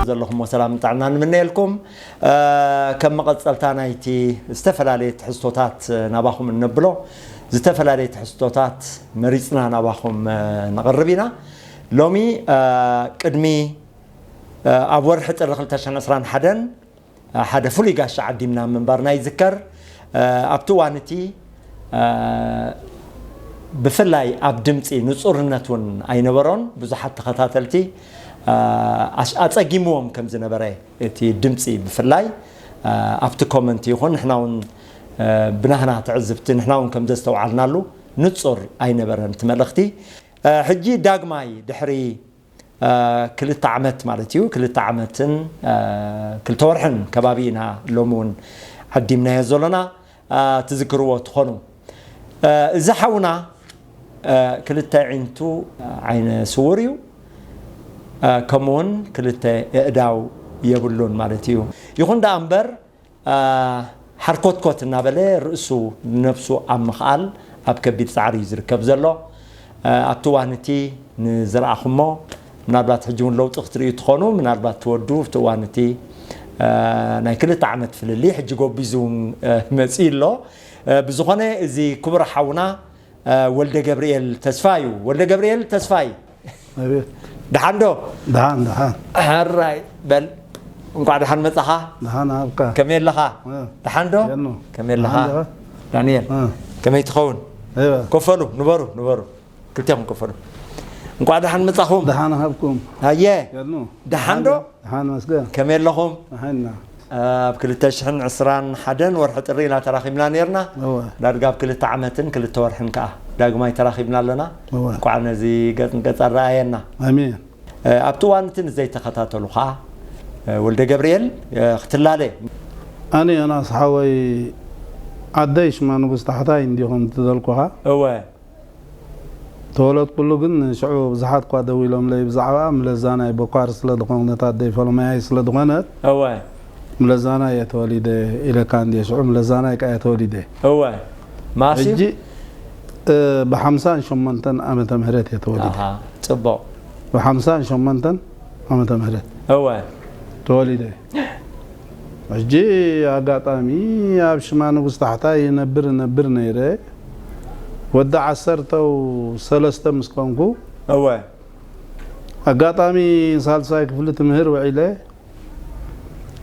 ዘለኹም ሰላም ጥዕና ንምነየልኩም። እ፣ ከም መቐጸልታ ናይቲ ዝተፈላለየ ትሕዝቶታት ናባኹም እነብሎ፣ ዝተፈላለየ ትሕዝቶታት መሪጽና ናባኹም፣ እ፣ ነቕርብ ኢና። ሎሚ፣ እ፣ ቅድሚ፣ እ፣ ኣብ ወርሒ ጥሪ ክልተ ሽሕን ዕስራን ሓደን ሓደ ፍሉይ ጋሻ ዓዲምና ምንባርና ይዝከር። እ፣ ኣብቲ እዋን እቲ፣ እ፣ ብፍላይ ኣብ ድምፂ ንፁርነት እውን ኣይነበሮን። ብዙሓት ተኸታተልቲ፣ እ፣ ኣሽ-፣ ኣፀጊምዎም ከም ዝነበረ እቲ ድምፂ ብፍላይ፣ እ፣ ኣብቲ ኮመንት ይኹን ንሕና እውን፣ እ፣ ብናህና ትዕዝብቲ ንሕና እውን ከም ዘስተውዓልናሉ ንፁር ኣይነበረን እቲ መልእኽቲ። እ፣ ሕጂ ዳግማይ ድሕሪ እ፣ ክልተ ዓመት ማለት እዩ። ክልተ ዓመትን፣ እ፣ ክልተ ወርሕን ከባቢ ኢና ሎሚ እውን ዓዲምናዮ ዘሎና፣ እ፣ ትዝክርዎ ትኾኑ። እ፣ እዚ ሓውና፣ እ፣ ክልተ ኣዒንቱ ዓይነ ስውር እዩ። እ፣ ከምኡ እውን ክልተ ኣእዳው የብሉን ማለት እዩ። ይኹን ደኣ እምበር፣ እ፣ ሓርኮትኮት እናበለ ርእሱ ንነብሱ ኣብ ምኽኣል ኣብ ከቢድ ጻዕሪ እዩ ዝርከብ ዘሎ። እ፣ ኣብቲ እዋን እቲ ንዝረኣኹሞ፣ ምናልባት ሕጂ እውን ለውጢ ክትርእዩ ትኾኑ፣ ምናልባት ትወዱ፣ ኣብቲ እዋን እቲ፣ እ፣ ናይ ክልተ ዓመት ፍልልይ ሕጂ ጎቢዙ እውን፣ እ፣ መጺኡ ኣሎ። እ፣ ብዝኾነ እዚ ክቡር ሓውና፣ እ፣ ወልደ ገብርኤል ተስፋይ እዩ። ወልደ ገብርኤል ተስፋይ፣ ኣቤት። ደሓን ዶ? ደሓን፣ ደሓን። ሕራይ በል። እንቋዕ ደሓን መጻኻ። ደሓን ሃብካ። ከመይ ኣለኻ? እ። ደሓን ዶ? የኖ። ከመይ ኣለኻ? ደሓን ዲኻ? ዳንኤል፣ እ። ከመይ ትኸውን? እወ። ኮፈሉ፣ ንበሩ፣ ንበሩ። ክልቴኹም ኮፈሉ። እንቋዕ ደሓን መጻኹም። ደሓን ሃብኩም። ኣየ። የኖ። ደሓን ዶ? ደሓን መስገን። ከመይ ኣለኹም? ደሓን ኢና። ኣብ ክልተ ሽሕን ዕስራን ሓደን ወርሒ ጥሪ ኢና ተራኺብና ኔርና። እወ። ዳርጋ ኣብ ክልተ ዓመትን ክልተ ወርሕን ከኣ ዳግማይ ተራኺብና ኣለና። እወ። እንቋዕ ነዚ ገጽ ንገጽ ኣረኣየና። ኣሜን። እ፣ ኣብቲ እዋን እቲ ንዘይተኸታተሉኻ፣ እ፣ ወልደ ገብርኤል፣ እ፣ ክትላለ። ኣነ ዮናስ ሓወይ ዓደይ ሽማ ንጉስ ታሕታይ እንዲኹም ትዘልኩኻ። እወ። ተወለድኩሉ ግን ሽዑ ብዙሓት እኳ ደው ኢሎምለይ ብዛዕባ ምለዛናይ በኳር ስለ ዝኾነት ኣደይ ፈለማያይ ስለ ዝኾነት እወ። ምለዛናይ እየ ተወሊደ ኢለካ እንድየ። ሽዑ ምለዛናይ እየ ተወሊደ። እወ። ማስዩ? ሕጂ፣ እ፣ ብሓምሳን ሸሞንተን ዓመተ ምህረት እየ ተወሊደ። ኣሃ፣ ጽቡቕ። ብሓምሳን ሸሞንተን ዓመተ ምህረት እወ። ተወሊደ። ሕጂ ኣጋጣሚ ኣብ ሽማ ንጉስ ታሕታይ ይነብር እነብር ነይረ። ወዲ ዓሰርተው ሰለስተ ምስ ኮንኩ፣ እወ። ኣጋጣሚ ሳልሳይ ክፍሊ ትምህር ውዒለ፣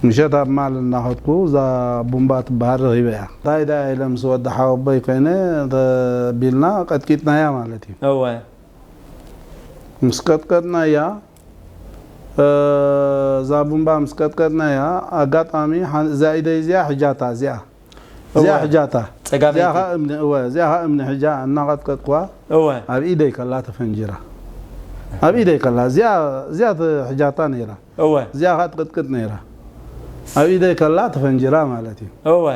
ምሸት ኣብ ማል እናኸድኩ እዛ ቡምባ ትበሃል ረኺበያ። እንታይ ደኣ ኢለ ምስ ወዲ ሓወቦይ ኮይነ ተቢልና ቀጥቂጥናያ ማለት እዩ። እወ። ምስ ቀጥቀጥናያ፣ እ፣ እዛ ቡምባ ምስ ቀጥቀጥናያ፣ ኣጋጣሚ ሓን-፣ እዛ ኢደይ እዚኣ ሕጃታ፣ እዚኣ። እዚኣ እወ። ሕጃታ። ጸጋመይቲ። እዚኣ ኸኣ እምኒ፣ እወ፣ እዚኣ ኸኣ እምኒ ሕጃ እናቐጥቀጥኩዋ፣ እወ። ኣብ ኢደይ ከላ ተፈንጂራ። ኣብ ኢደይ ከላ፣ እዚኣ፣ እዚኣ ተ-፣ ሕጃታ ነይራ። እወ። እዚኣ ኸኣ ትቕጥቅጥ ነይራ። ኣብ ኢደይ ከላ ተፈንጂራ ማለት እዩ። እወ።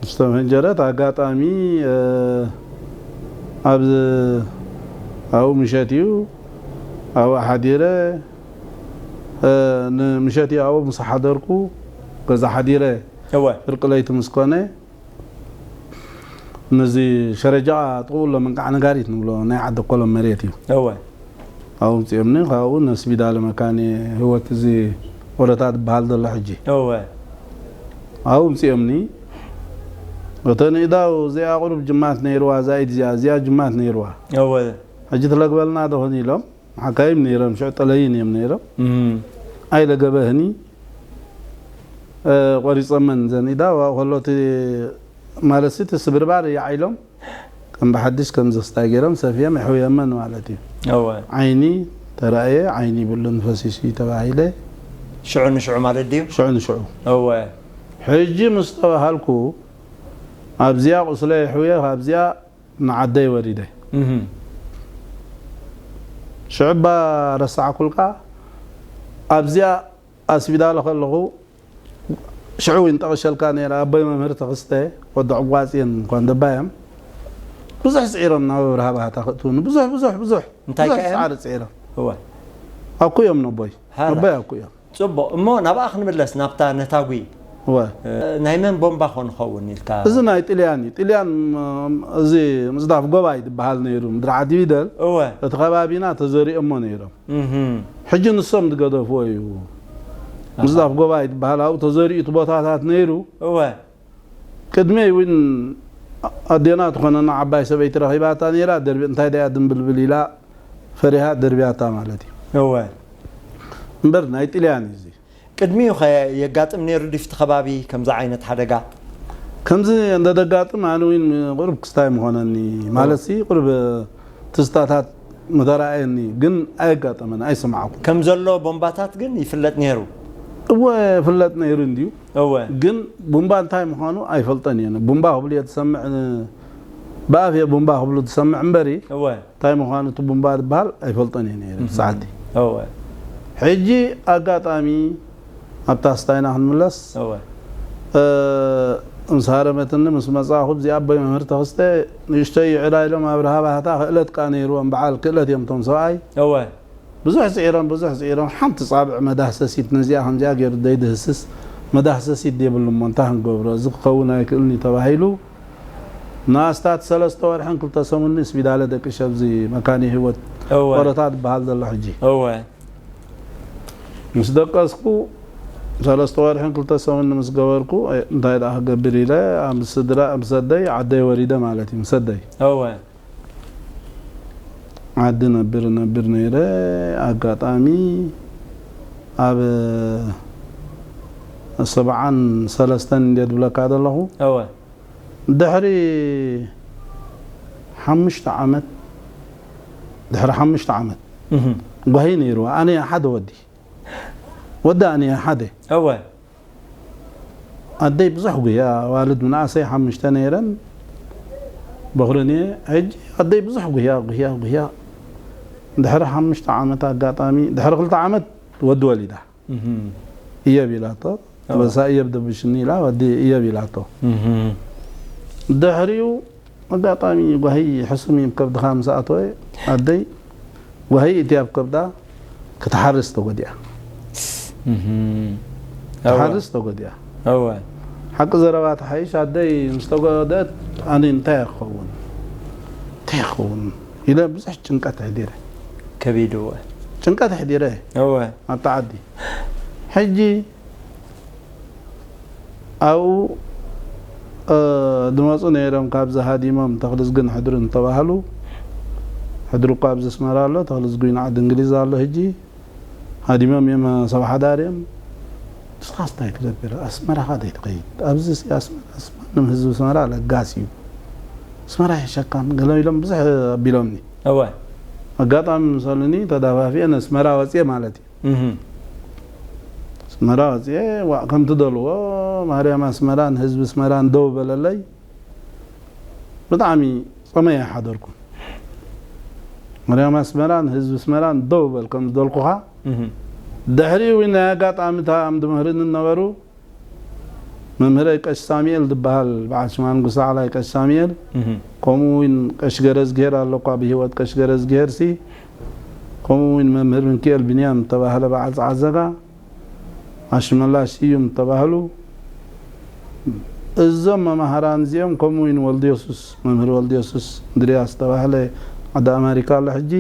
ዝተፈንጀረት ኣጋጣሚ፣ እ፣ ኣብ፣ ኣብኡ ምሸት እዩ። ኣብኡ ሓዲረ፣ እ፣ ንምሸት እዩ ኣብኡ ምስ ሓደርኩ፣ ገዛ ሓዲረ። እወ። ፍርቂ ለይቲ ምስ ኮነ፣ ነዚ ሸረጃ ጥቕኡ ኣሎ መንቃዕ ነጋሪት ንብሎ፣ ናይ ዓዲ ኮሎም መሬት እዩ። እወ። ኣብኡ ምጽኦምኒ፣ ካብኡ ነስቢዳለ መካነ ህይወት እዚ ወረታ ዝበሃል ዘሎ ሕጂ። እወ። ኣብኡ ምጽኦምኒ፣ እተን እዳው እዚኣ ቁሩብ ጅማት ነይርዋ፣ እዛ ኢድ እዚኣ፣ እዚኣ ጅማት ነይርዋ። እወ። ሕጂ ትለግበልና ዶ ኾን ኢሎም፣ ሓካይም ነይሮም፣ ሽዑ ጠለይን እዮም ነይሮም። እም። ኣይለገበህኒ፣ እ፣ ቆሪጸመን ዘን ኢዳ፣ ዋው ከሎ እቲ፣ ማለት እቲ ስብርባር ይዓይሎም፣ ከም ብሓድሽ ከም ዝኽስታይ ገይሮም ሰፍዮም የሕውየመን ማለት እዩ። እወ። ዓይኒ ተራእየ፣ ዓይኒ ይብሉን ፈሲሱ እዩ ተባሂለ። ሽዑ ንሽዑ ማለት ድዩ? ሽዑ ንሽዑ። እወ። ሕጂ ምስ ተባሃልኩ፣ ኣብዚኣ ቁስለ የሕውየ፣ ካብዚኣ ንዓደይ ወሪደ። እህም። ሽዑ እባ ረሳዕኩልካ፣ ኣብዚኣ ኣስቢዳለ ከለኹ፣ ሽዑ እውን ጠቕሸልካ ነይረ፣ ኣቦይ መምህር ተኽስተ፣ ወዲ ዕዋጽየን እንኳን ደባዮም፣ ብዙሕ ጽዒሮም ናብ ኣብርሃ ባህታ ከእትውኒ፣ ብዙሕ፣ ብዙሕ፣ ብዙሕ፣ እንታይ ብዙሕ ከ እዮም? ጻዕሪ ጽዒሮም። እወ። ኣኩዮም ነቦይ፣ ሃላ። ነቦይ ኣኩዮም። ጽቡቕ፣ እሞ ናብኣ ክንምለስ፣ ናብታ ነታጒ። እወ። እ፣ ናይ መን ቦምባ ኾን ኸውን ኢልካ? እዚ ናይ ጥልያን እዩ። ጥልያን፣ ም-፣ እዚ ምጽዳፍ ጎባይ ዝበሃል ነይሩ፣ ምድሪ ዓዲ ቢደል። እወ። እቲ ከባቢና ተዘሪኦሞ ነይሮም። እህም። ሕጂ ንሶም ዝገደፍዎ እዩ። ምዝዳፍ ጎባይ ትበሃል ኣብኡ ተዘሪኡ እቲ ቦታታት ነይሩ። እወ ቅድመይ እውን ኣዴና ትኾነና ዓባይ ሰበይቲ ረኺባታ ነይራ። ደርቢ እንታይ ደያ ድንብልብል ኢላ ፈሪሃ ደርብያታ ማለት እዩ። እወ እምበር ናይ ጥልያን እዩ እዚ። ቅድሚኡ ኸ የጋጥም ነይሩ ድፍቲ ከባቢ ከምዚ ዓይነት ሓደጋ? ከምዚ እንደ ደጋጥም ኣነ እውን ቁሩብ ክስታይ ምኾነኒ ማለት ሲ ቁሩብ ትዝታታት ምተረኣየኒ ግን ኣየጋጠመን ኣይሰማዕኩ። ከም ዘሎ ቦምባታት ግን ይፍለጥ ነይሩ። እወ ፍለጥ ነይሩ እንድዩ። እወ ግን ቡምባ እንታይ ምዃኑ ኣይፈልጠን እየ። ቡምባ ክብሉ እየ ትሰምዕ ብኣፍ እየ ቡምባ ክብሉ ትሰምዕ እምበሪ እወ እንታይ ምዃኑ እቲ ቡምባ ዝበሃል ኣይፈልጠን እየ ነይረ ሰዓቲ። እወ ሕጂ ኣጋጣሚ ኣብታ ስታይና ክንምለስ እወ እ፣ ምስ ሃረመትኒ ምስ መጻኹ እዚኣ ኣቦይ መምህር ተኽስተ ንእሽተይ ይዕዳ ኢሎም ኣብርሃ ባህታ ክእለት ቃ ነይርዎም በዓል ክእለት እዮም እቶም ሰብኣይ። እወ ብዙሕ ስዒሮም ብዙሕ ስዒሮም ሓንቲ ጻብዕ መዳህሰሲት ነዚኣ ከምዚኣ ገይሩ ዘይድህስስ መዳህሰሲት የብሉ እሞ እንታይ ክንገብሮ እዚ ክኸውን ኣይክእልን እዩ ተባሂሉ። ንኣስታት ሰለስተ ወርሕን ክልተ ሰሙን ስቢዳለ ደቂ ሸብዚ መካኒ ህይወት እወ ቆረታ ዝበሃል ዘሎ ሕጂ እወ ምስ ደቀስኩ ሰለስተ ወርሕን ክልተ ሰሙን ምስ ገበርኩ እንታይ ደኣ ክገብር ኢለ ኣብ ስድራ ምስ ኣደይ ዓደይ ወሪደ ማለት እዩ። ምስ ኣደይ እወ ዓዲ ነብር ነብር ነይረ። ኣጋጣሚ ኣብ ሰብዓን ሰለስተን እንዴ ዝብለካ ዘለኹ እወ ድሕሪ ሓሙሽተ ዓመት ድሕሪ ሓሙሽተ ዓመት እህ ጓሂ ነይርዋ ኣነ ሓደ ወዲ ወዲ ኣነ ሓደ እወ ኣደይ ብዙሕ ጉያ ዋልድ ምንኣሰይ ሓሙሽተ ነይረን በኹርን እየ። ሕጂ ኣደይ ብዙሕ ጉያ ጉያ ጉያ ድሕሪ ሓሙሽተ ዓመት ኣጋጣሚ ድሕሪ ክልተ ዓመት ወዲ ወሊዳ እህ እየብ ኢላቶ። በሳ እየብ ደብሽኒ ኢላ ወዲ እየብ ኢላቶ። እህ ድሕሪኡ ኣጋጣሚ ጓሂ ሕሱም እዩ ከብድኻ ምስ ኣተወ ኣደይ ጓሂ እቲ ኣብ ከብዳ ክትሓርስ ተጎዲኣ እህ ትሓርስ ተጎዲኣ እወ ሓቂ ዘረባ ተሓይሽ ኣደይ ምስ ተጎደት ኣነ እንታይ ክኸውን እንታይ ክኸውን ኢለ ብዙሕ ጭንቀት ኣሕዲረ ከቢድወ ጭንቀት ኣሕዲረ እወ ኣብቲ ዓዲ ሕጂ ኣብኡ እ፣ ዝመፁ ነይሮም ካብዚ ሃዲሞም ተኽልዝግን ሕድሩ እንተባህሉ ሕድሩ እኳ ኣብዚ ኣስመራ ኣሎ ተኽልዝጉ ይንዓድ እንግሊዝ ኣሎ ሕጂ ሃዲሞም እዮም ሰብ ሓዳር እዮም ንስኻስ እንታይ ትገብር ኣስመራኻ ዘይትኸይድ ኣብዚ ኣስመራስ ማንም ህዝቢ ኣስመራ ለጋስ እዩ ኣስመራ የሸካም ገለ ኢሎም ብዙሕ ኣቢሎምኒ እወ ኣጋጣሚ ምሰሉኒ ተዳፋፊአ ነስመራ ወፅየ ማለት እዩ እህ ኣስመራ ወፅየ ዋእ ከም ትደልዎ ማርያም ኣስመራን ህዝቢ ኣስመራን ደው በለለይ ብጣዕሚ ፀመየ ሓደርኩ ማርያም ኣስመራን ህዝቢ ኣስመራን ደው በል ከም ዝደልኩኻ እህ ድሕሪ እውን ናይ ኣጋጣሚ እታ ኣምዲ ምህርኒ ነበሩ መምህረይ ቀሽ ሳሙኤል ዝበሃል በዓል ሽማንጉ ሳዕላይ ቀሽ ሳሙኤል እህ ከምኡ እውን ቀሽ ገረዝግሄር ኣሎ እኳ ብህይወት ቀሽ ገረዝግሄር ሲ ከምኡ እውን መምህር ምንክኤል ብንያም ዝተባህለ በዓል ፃዓዘጋ ኣሽመላሽ ስዩም ዝተባህሉ እዞም መማህራን እዚኦም ከምኡ እውን ወልድዮሱስ መምህር ወልድዮሱስ እንድርያስ ዝተባህለ ዓዲ ኣሜሪካ ኣሎ ሕጂ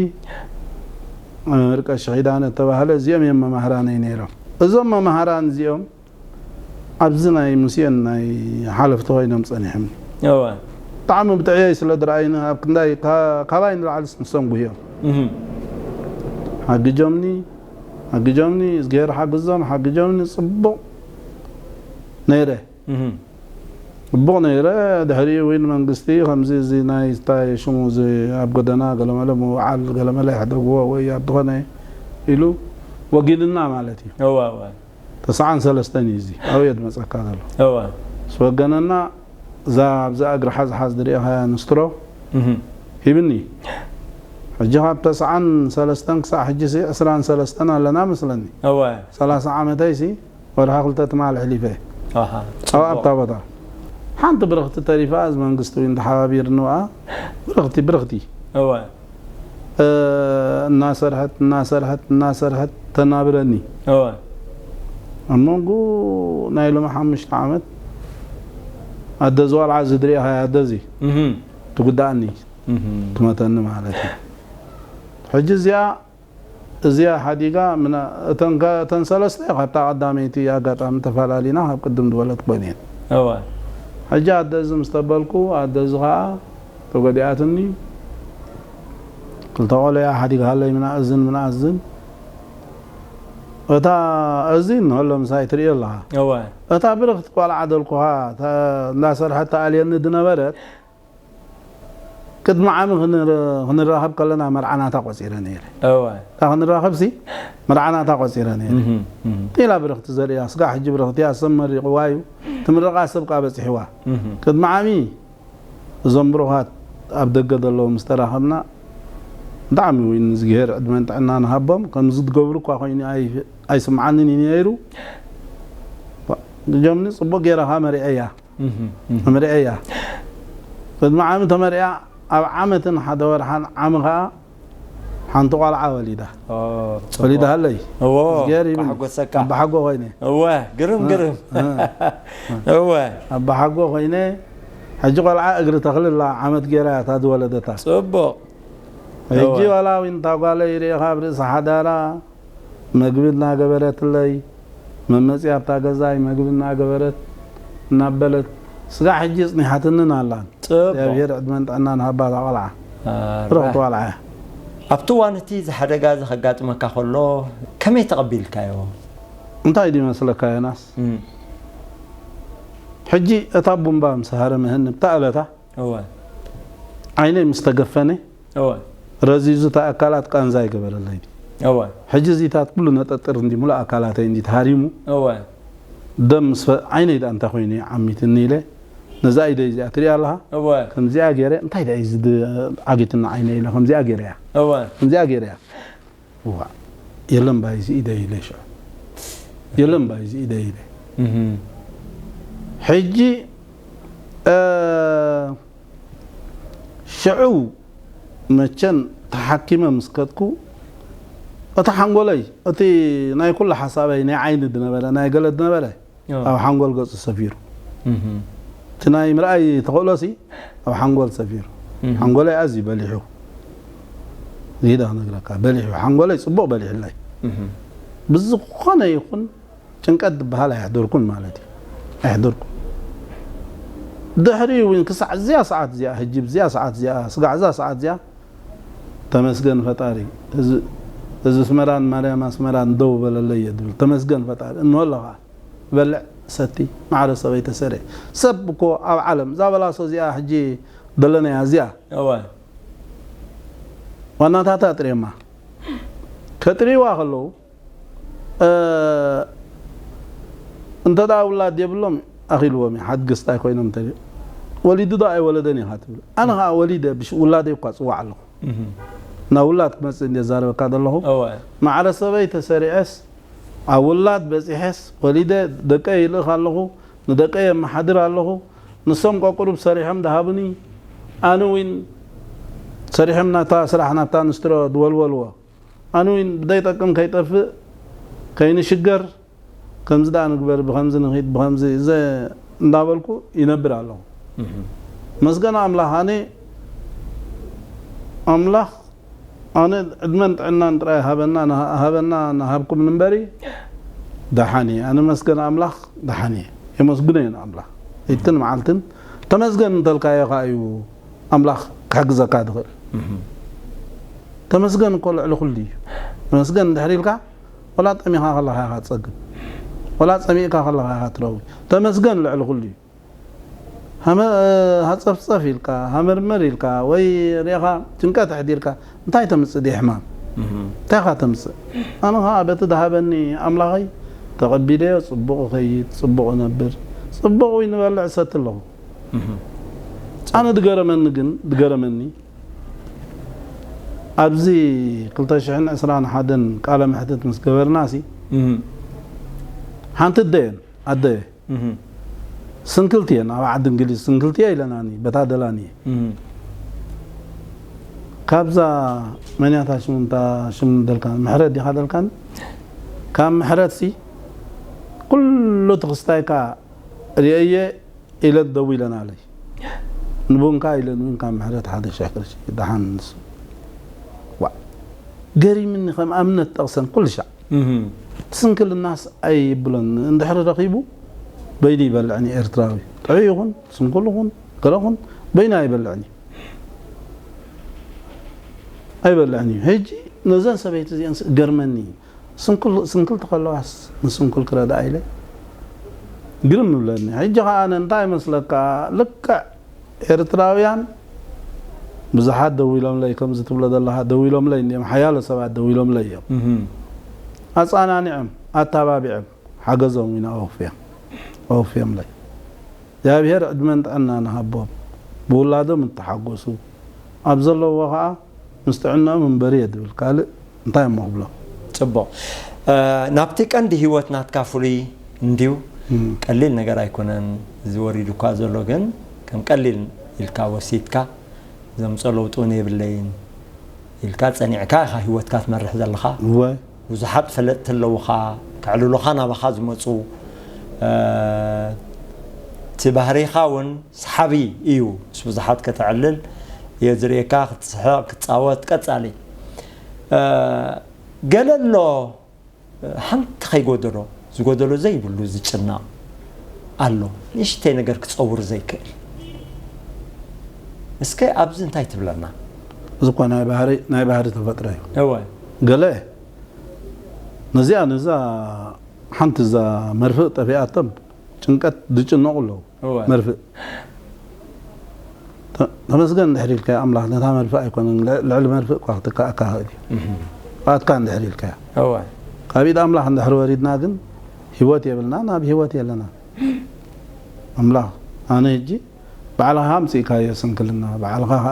መምህር ቀሺ ኪዳነ ዝተባህለ እዚኦም እዮም መማህራነይ ነይሮም እዞም መማህራን እዚኦም ኣብዚ ናይ ሙሴን ናይ ሓለፍቲ ኮይኖም ፀኒሖምኒ እወ ብጣዕሚ ብጥዕየይ ስለ ዝረኣዩኒ ኣብ ክንዳይ ካ- ካባይ ንላዕሊ ንሶም ጉህዮም እህ ሓግጆምኒ ሓግጆምኒ እዝግሄር ሓግዞም ሓግጆምኒ ፅቡቕ ነይረ እህ ፅቡቕ ነይረ ድሕሪኡ እውን መንግስቲ ከምዚ እዚ ናይ እንታይ ሽሙ እዚ ኣብ ጎደና ገለመለ ምውዓል ገለመለ ይሕደግዎ ወይ ኣብ ዝኾነ ኢሉ ወጊንና ማለት እዩ እወ እወ ተስዓን ሰለስተን እዩ እዚ ኣብየ ዝመፀካ ዘሎ እወ ስወገነና እዛ ኣብዛ እግሪ ሓዝሓዝ ዝሪእኻያ ንስትሮ እህ ሂብኒ ሕጂ ካብ ተስዓን ሰለስተን ክሳዕ ሕጂ ሲ ዕስራን ሰለስተን ኣለና መስለኒ እወ ሰላሳ ዓመተይ ሲ ወርሓ ክልተ ትማል ሕሊፈ ኣሃ ኣብ ኣብታ ቦታ ሓንቲ ብርኽቲ ተሪፋ እዚ መንግስቲ እውን ተሓባቢርንዋ ብርኽቲ ብርኽቲ እወ እ፣ እናሰርሐት እናሰርሐት እናሰርሐት ተናብረኒ እወ ኣብ መንጎ ናይ ሎሚ ሓሙሽተ ዓመት ኣደ ዝቆልዓ ዝድሪእኻ ኣደ እዚ እህ ትጉዳእኒ እህ ትመተኒ ማለት እዩ ሕጂ እዚኣ እዚኣ ሓዲጋ ምና-፣ እተን ከ-፣ እተን ሰለስተ ካብታ ቀዳመይቲ ኣጋጣሚ ተፈላሊና ካብ ቅድም ዝበለት ኮይነን። እወ ሕጂ ኣደ እዚ ምስ ተበልኩ፣ ኣደ እዚ ኸዓ ተጎዲኣትኒ። ክልተ ቆልያ ሓዲግሃለይ፣ ምናእዝን ምናእዝን። እታ እዚን ንህሎ ምሳይ ትርእዮ ኣለኻ። እወ እታ ብርኽቲ ቆልዓ ደልኩኻ፣ እታ እንዳሰርሐት ተኣልየኒ ዝነበረት፣ ቅድሚ ዓሚ ክንር-፣ ክንራኸብ ከለና መርዓ ናታ ቆጺረ ነይረ። እወ እታ ክንራኸብሲ መርዓ ናታ ቆጺረ ነይረ። እህ፣ እህ፣ ጢላ ብርኽቲ ዘርእያ፣ ስጋ ሕጂ ብርኽቲ እያ፣ ሰብ መሪቕዋ እዩ። ትምረቓ ሰብ ከኣ በጺሕዋ። እህ። ቅድሚ ዓሚ እዞም ብሩኻት ኣብ ደገ ዘለዉ ምስ ተራኸብና፣ ብጣዕሚ እውን እግዚኣብሔር ዕድመን ጥዕናን ሃቦም። ከምዚ ትገብሩ እኳ ኮይኑ ኣይ-፣ ኣይስምዓንን እዩ ነይሩ። ጀምኒ ጽቡቕ ገይረኻ መሪዐያ። እህ፣ እህ። መሪዐያ። ቅድሚ ዓሚ ተመሪዓ፣ ኣብ ዓመትን ሓደ ወርሓን ዓሚ ኸኣ ሓንቲ ቆልዓ ወሊዳ። ኦ፣ ጽቡቕ። ወሊዳ ሃለይ። እዎ፣ ገይር ይብል። ኣሓጎሰካ። ኣባሓጎ ኮይነ። እወ፣ ግርም፣ እ፣ ግርም። እ። እወ። ኣባሓጎ ኮይነ፣ ሕጂ ቆልዓ እግሪ ተኽልላ ዓመት ገይራ እያ እታ ዝወለደታ። ጽቡቕ። ሕጂ እወ። ዋላ እውን እታ ጓለይ ርኢኻ ኣብ ርእሲ ሓዳራ መግቢ እናገበረትለይ፣ መመፅያ ኣብታ ገዛይ መግቢ እናገበረት እናበለት ስጋዕ ሕጂ ጽኒሓትንን ኣላን። ጽቡቕ። እግዚኣብሔር ዕድመን ጥዕናን ሃባ እታ ቆልዓ። ኣረ። ብርኽቲ ቆልዓ እያ። ኣብቲ እዋን እቲ እዚ ሓደጋ እዚ ከጋጥመካ ከሎ ከመይ ተቐቢልካዮ? እንታይ ድዩ መስለካ ዮናስ? እም፣ ሕጂ እታ ቡምባ ምስ ሃረመህኒ ብታ ዕለታ እወ፣ ዓይነይ ምስ ተገፈነ እወ፣ ረዚዙ እታ ኣካላት ቃንዛ ይገበረለይ። እወ፣ ሕጂ እዚታት ኩሉ ነጠጥር እንዲ ሙሉእ ኣካላተይ እንዲ ተሃሪሙ እወ። ደም ምስ ፈ-፣ ዓይነይ ደኣ እንታይ ኮይኑ እዩ ዓሚትኒ ኢለ ነዛ ኢደይ እዚኣ ትሪኣ ኣለኻ? እወ፣ ከምዚኣ ገይረ እንታይ ደኣ እዩ ዝድ-፣ ዓጊትና ዓይነይ ኢለ ከምዚኣ ገይረ እያ። እወ። ከምዚኣ ገይረ እያ። እዋ የለን ባይ እዚ ኢደይ ኢለ ሽዑ። የለን ባይ እዚ ኢደይ ኢለ። እህ። ሕጂ፣ እ፣ ሽዑ መቸን ተሓኪመ ምስ ከድኩ፣ እቲ ሓንጎለይ፣ እቲ ናይ ኩሉ ሓሳበይ ናይ ዓይኒ ዝነበረ፣ ናይ ገለ ዝነበረ፣ እወ። ኣብ ሓንጎል ገጹ ሰፊሩ። እህ። እቲ ናይ ምርኣይ ተኽእሎሲ ኣብ ሓንጎል ሰፊሩ። እህ። ሓንጎለይ ኣዝዩ በሊሑ። ይዳ ክነግረካ፣ በሊሑ። ሓንጎለይ ጽቡቕ በሊሕለይ። እህ። ብዝኾነ ይኹን ጭንቀት ዝበሃል ኣየሕደርኩን ማለት እዩ። ኣየሕደርኩን። ድሕሪ እውን ክሳዕ እዚኣ ሰዓት እዚኣ፣ ሕጂ ብዚኣ ሰዓት እዚኣ፣ ስጋዕ እዛ ሰዓት እዚኣ፣ ተመስገን ፈጣሪ። እዚ፣ እዚ ኣስመራን ማርያም ኣስመራን ደው በለለይ እየ ዝብል። ተመስገን ፈጣሪ። እንሆ ኣለኻ። በልዕ፣ ሰቲ፣ ማዕረ ሰበይ ተሰርዕ። ሰብ እኮ ኣብ ዓለም፣ እዛ በላሶ እዚኣ ሕጂ ዘለናያ እዚኣ፣ እወ። ዋናታታ ኣጥርየማ። ከጥርይዋ ከለዉ፣ እ፣ እንተ ደኣ ውላድ የብሎም ኣኺልዎም እዩ፣ ሓድግስታይ ኮይኖም እንተ፣ ወሊዱ ዶ ኣይወለደን ኢኻ ትብል። ኣነ ኸዓ ወሊደ፣ ብሽ-፣ ውላደይ እኳ ጽዋዕ ኣለኹ። እህ። ናብ ውላድ ክመጽእ እንደ ዛረበካ ዘለኹ። እወ። ማዕረ ሰበይ ተሰሪዐስ፣ ኣብ ውላድ በጺሐስ፣ ወሊደ ደቀይ ይልእኽ ኣለኹ፣ ንደቀይ የመሓድር ኣለኹ። ንሶም ቆቁሩብ ሰሪሖም ደሃቡኒ። ኣነ እውን ሰሪሖም ናታ ስራሕ ናብታ ንስትሮ ድወልወልዎ። ኣነ እውን ብደይጠቅም ከይጠፍእ፣ ከይንሽገር፣ ከምዚ ደኣ ንግበር፣ ብኸምዚ ንኺድ፣ ብኸምዚ ዘ-፣ እንዳበልኩ ይነብር ኣለኹ። እህ። መስገን ኣምላኽ፣ ኣነ ኣምላኽ፣ ኣነ ዕድመን ጥዕናን ጥራይ ሃበና፣ ንሃ-፣ ሃበና፣ ንሃብኩም ንበሪ፣ ደሓን እየ። ኣነ መስገን ኣምላኽ፣ ደሓን እየ። የመስግኖ እየ ንኣምላኽ። ለይትን መዓልትን ተመስገን እንተልካዮ ኸዓ እዩ ኣምላኽ ክሕግዘካ ዝኽእል። እህ። ተመስገን እኮ ልዕሊ ኩሉ እዩ። ተመስገን እንድሕር ኢልካ፣ ወላ ጠሚኻ ከለኻ ኢኻ ትጸግብ። ወላ ጸሚእካ ከለኻ ኢኻ ትረዊ። ተመስገን ልዕሊ ኩሉ እዩ። ሃመ-፣ ሃጸፍጸፍ ኢልካ፣ ሃመርመር ኢልካ፣ ወይ ርኢኻ ጭንቀት ኣሕዲርካ፣ እንታይ ተምጽእ ድዩ ሕማም? እህ። እንታይ ኢኻ ተምጽእ? ኣነ ኸዓ በቲ ዝሃበኒ ኣምላኸይ ተቐቢለዮ፣ ጽቡቕ እኸይድ፣ ጽቡቕ እነብር፣ ጽቡቕ እውን እበልዕ እሰቲ ኣለኹ። እህ። ኣነ ዝገረመኒ ግን፣ ዝገረመኒ ኣብዚ ክልተ ሽሕን ዕስራን ሓደን ቃለ መሕትት ምስ ገበርናሲ፣ እህ። ሓንቲ ኣደየን፣ ኣደ እህ። ስንክልቲ እየን፣ ኣብ ዓዲ እንግሊዝ ስንክልቲ እየ ኢለናኒ፣ በታ ደላኒ እየ። እህ። ካብዛ መን እያ እታ ሽም፣ እታ ሽም ደልካ፣ ምሕረት ዲኻ ደልካኒ? ካብ ምሕረትሲ ኩሉ ትኽስታይካ ርእየ ኢለን ደዊለን ኣለይ። ንቡንካ ኢለን እውን ካብ ምሕረት ሓደ ሽሕ ቅርሺ ደሓን ንሱ። ዋእ። ገሪምኒ ከም ኣብነት ጠቕሰን ኩሉ ሻዕ። ስንክልናስ ኣይብሎን። እንድሕሪ ረኺቡ በይኑ ይበልዕኒ ኤርትራዊ። ጥዑይ ይኹን፣ ስንኩል ይኹን፣ ገለ ይኹን፣ በይኑ ኣይበልዕን እዩ። ኣይበልዕን እዩ። ሕጂ ነዘን ሰበይቲ እዚአን ስ-፣ ገርመኒ። ስንኩል፣ ስንክልቲ ከለዋስ ንስንኩል ክረድኣ ኢለ ግርም ይብለኒ። ሕጂ ኸዓ ኣነ እንታይ ይመስለካ፣ ልክዕ ኤርትራውያን ብዙሓት ደዊሎምለይ፣ ከምዚ ትብሎ ዘለኻ ደዊሎምለይ እንድዮም፣ ሓያሎ ሰባት ደዊሎምለይ እዮም። ኣጸናኒዖም፣ ኣተባቢዖም፣ ሓገዞም ኢና ኣወፍዮም፣ ኣወፍዮምለይ። እግዚኣብሔር ዕድመን ጥዕናን ይሃቦም፣ ብውላዶም እተሓጎሱ፣ ኣብ ዘለውዎ ኸዓ ምስ ጥዕንኦም እምበር እየ ድብል፣ ካልእ እንታይ እሞ ክብሎ? ጽቡቕ። እ፣ ናብቲ ቀንዲ ህይወት ናትካ ፍሉይ እንድዩ። እም። ቀሊል ነገር ኣይኮነን እዚ ወሪዱካ ዘሎ፣ ግን ከም ቀሊል ኢልካ ወሲድካ፣ ዘምጾ ለውጢ እውን የብለይን ኢልካ ጸኒዕካ ኢኻ ህይወትካ ትመርሕ ዘለኻ። እወ። ብዙሓት ፈለጥቲ ኣለውኻ፣ ከዕልሉኻ ናባኻ ዝመጹ። እ፣ እቲ ባህሪኻ እውን ሰሓቢ እዩ። ምስ ብዙሓት ከተዕልል እየ ዝርእየካ፣ ክትስሕቕ፣ ክትጻወት፣ ቀጻሊ። እ፣ ገለ ኣሎ፣ ሓንቲ ከይጎደሎ፣ ዝጎደሎ ዘይብሉ ዝጭነቕ ኣሎ። ንእሽተይ ነገር ክጸውር ዘይክእል። እስከ ኣብዚ እንታይ ትብለና? እዚ እኮ ናይ ባህሪ፣ ናይ ባህሪ ተፈጥሮ እዩ። እወ። ገለ ነዚኣ፣ ነዛ ሓንቲ እዛ መርፍእ ጠፊኣቶም ጭንቀት ዝጭነቑ ኣለዉ። እወ። መርፍእ። ተ-፣ ተመስገን እንድሕር ኢልካዮ ኣምላኽ፣ ነታ መርፍእ ኣይኮነን፣ ል-፣ ልዕሊ መርፍእ እኳ ክትከኣካ ይኽእል እዩ። እህ። ብኣትካ እንድሕር ኢልካዮ። እወ። ካብ ኢድ ኣምላኽ እንድሕር ወሪድና ግን ህይወት የብልናን፣ ኣብ ህይወት የለናን። ኣምላኽ፣ ኣነ ሕጂ ባዕልኻ ኣምጺእካዮ ስንክልና፣ ባዕልኻ ኸኣ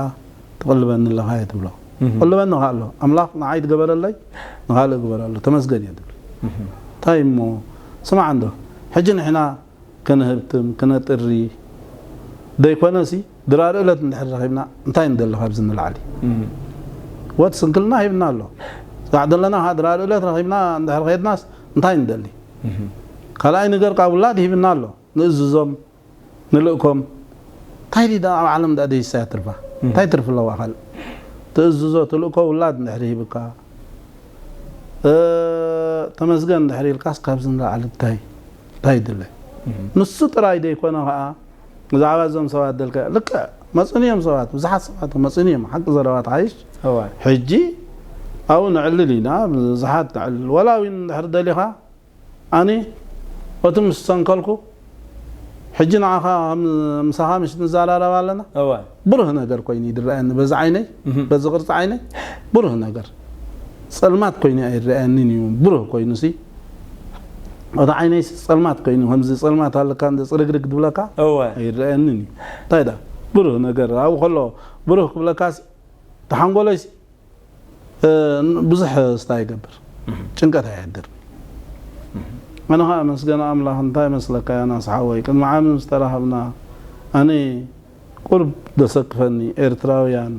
ትቕልበኒ ኣለኻ እየ ትብሎ። እህ። ትቕልበኒ ኸኣ ኣሎ። ኣምላኽ ንዓይ ትገበረለይ፣ ንኻልእ ግበረሉ፣ ተመስገን እየ ትብል። እህ። እንታይ እሞ፣ ስማዕ እንዶ፣ ሕጂ ንሕና ከነህብትም፣ ከነጥሪ ደይኮነሲ፣ ድራር እለት እንድሕር ረኺብና፣ እንታይ ንደሊ ካብዚ ንላዕሊ? እም። ወት ስንክልና ሂብና ኣሎ። ስራሕ ዘለና ኸዓ ድራር እለት ረኺብና እንድሕር ኸድናስ፣ እንታይ ንደሊ? እም። ካልኣይ ነገር ካብ ውላድ ሂብና ኣሎ። ንእዝዞም፣ ንልእኮም። እንታይ ድዩ ደኣ ኣብ ዓለም ደኣ ደይሳያ ትርፋ? እም። እንታይ ትርፊ ኣለዋ ካልእ? ትእዝዞ፣ ትልእኮ ውላድ እንድሕር ሂብካ፣ እ፣ ተመስገን እንድሕር ኢልካስ ካብዚ ንላዕሊ እንታይ? እንታይ ይድለ? እም። ንሱ ጥራይ ደይኮነ ኸዓ፣ ብዛዕባ እዞም ሰባት ደልካ፣ ልክዕ፣ መጽኡኒ እዮም ሰባት፣ ብዙሓት ሰባት መጽኡኒ እዮም፣ ሓቂ ዘረባ ትሓይሽ። እወ። ሕጂ ኣብኡ ነዕልል ኢና፣ ብዙሓት ነዕልል። ወላ እውን እንድሕር ደሊኻ፣ ኣነ፣ እቲ ምስ ሰንከልኩ፣ ሕጂ ንዓኻ ከም ምሳኻ ምሽ ንዘራረብ ኣለና? እወ። ብሩህ ነገር ኮይኑ እዩ ዝረኣየኒ፣ በዚ ዓይነይ፣ እህ። በዚ ቅርጺ ዓይነይ፣ ብሩህ ነገር። ጸልማት ኮይኑ ኣይረኣየንን እዩ፣ ብሩህ ኮይኑሲ። እቲ ዓይነይሲ ጸልማት ኮይኑ፣ ከምዚ ጸልማት ኣለካ፣ እንደ ጽርግርግ ዝብለካ እወ። ኣይረኣየንን እዩ። እንታይ ደኣ? ብሩህ ነገር፣ ኣብኡ ከሎ ብሩህ ክብለካሲ፣ እቲ ሓንጎለይሲ፣ እ፣ ብዙሕ ስታ ይገብር። እህ። ጭንቀት ኣየሕድር። እህ። ኣነ ኸኣ መስገን ኣምላኽ፣ እንታይ መስለካ፣ ዮናስ ሓወይ፣ ቅድሚ ዓሚ ምስ ተራኸብና፣ ኣነ ቁሩብ ዘሰክፈኒ፣ ኤርትራውያን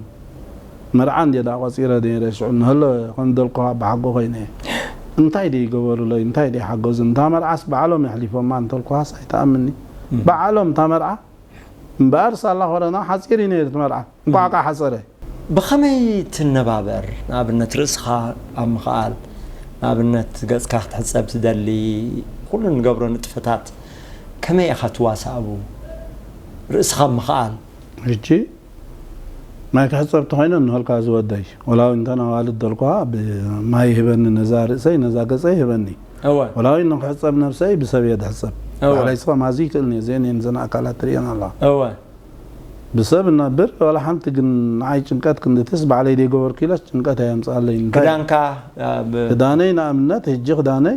መርዓ እንድየ ደኣ ቆጺረ ነይረ፣ ሽዑ እንሀሎ ከም ደልኩኻ ብሓጎ ኮይነ እየ። እንታይ ድዩ ይገበሩለይ? እንታይ ድዩ ሓገዙ? እታ መርዓስ ባዕሎም የሕሊፎማ እንተልኩኻስ ኣይትኣምንኒ። እም። ባዕሎም እታ መርዓ እምበኣር ሳላ ኮረና ሓጺር እዩ ነይሩ እቲ መርዓ። እንቋዕ እም። ከኣ ሓጸረ። ብኸመይ ትነባበር? ንኣብነት ርእስኻ ኣብ ምኽኣል፣ ንኣብነት ገጽካ ክትሕጸብ ትደሊ፣ ኩሉ ንገብሮ ንጥፈታት ከመይ ኢኻ ትዋሳእቡ? ርእስኻ ኣብ ምኽኣል። ሕጂ ማይ ክሕጸብ ተኾይነ እንሆልካ ዝወደይ፣ ወላ እውን እንተን ኣዋልድ ደልኩኻ ብማይ ይህበኒ፣ ነዛ ርእሰይ፣ ነዛ ገጸይ ይህበኒ። እወ። ወላ እውን ንክሕጸብ ነብሰይ ብሰብ እየ ድሕጸብ። እወ። ባዕለይ ስኸ ማዚ ይክእልኒ እየ፣ እዚአን እየን ዘን ኣካላት ትርእየን ኣለኻ። እወ። ብሰብ እነብር፣ ዋላ ሓንቲ ግን ንዓይ ጭንቀት ክንድትስ ባዕለይ ደይገበርኩ ኢለስ ጭንቀት ኣየምጽኣለይ። እንታይ? ክዳንካ፣ ኣብ ክዳነይ ንኣብነት፣ ሕጂ ክዳነይ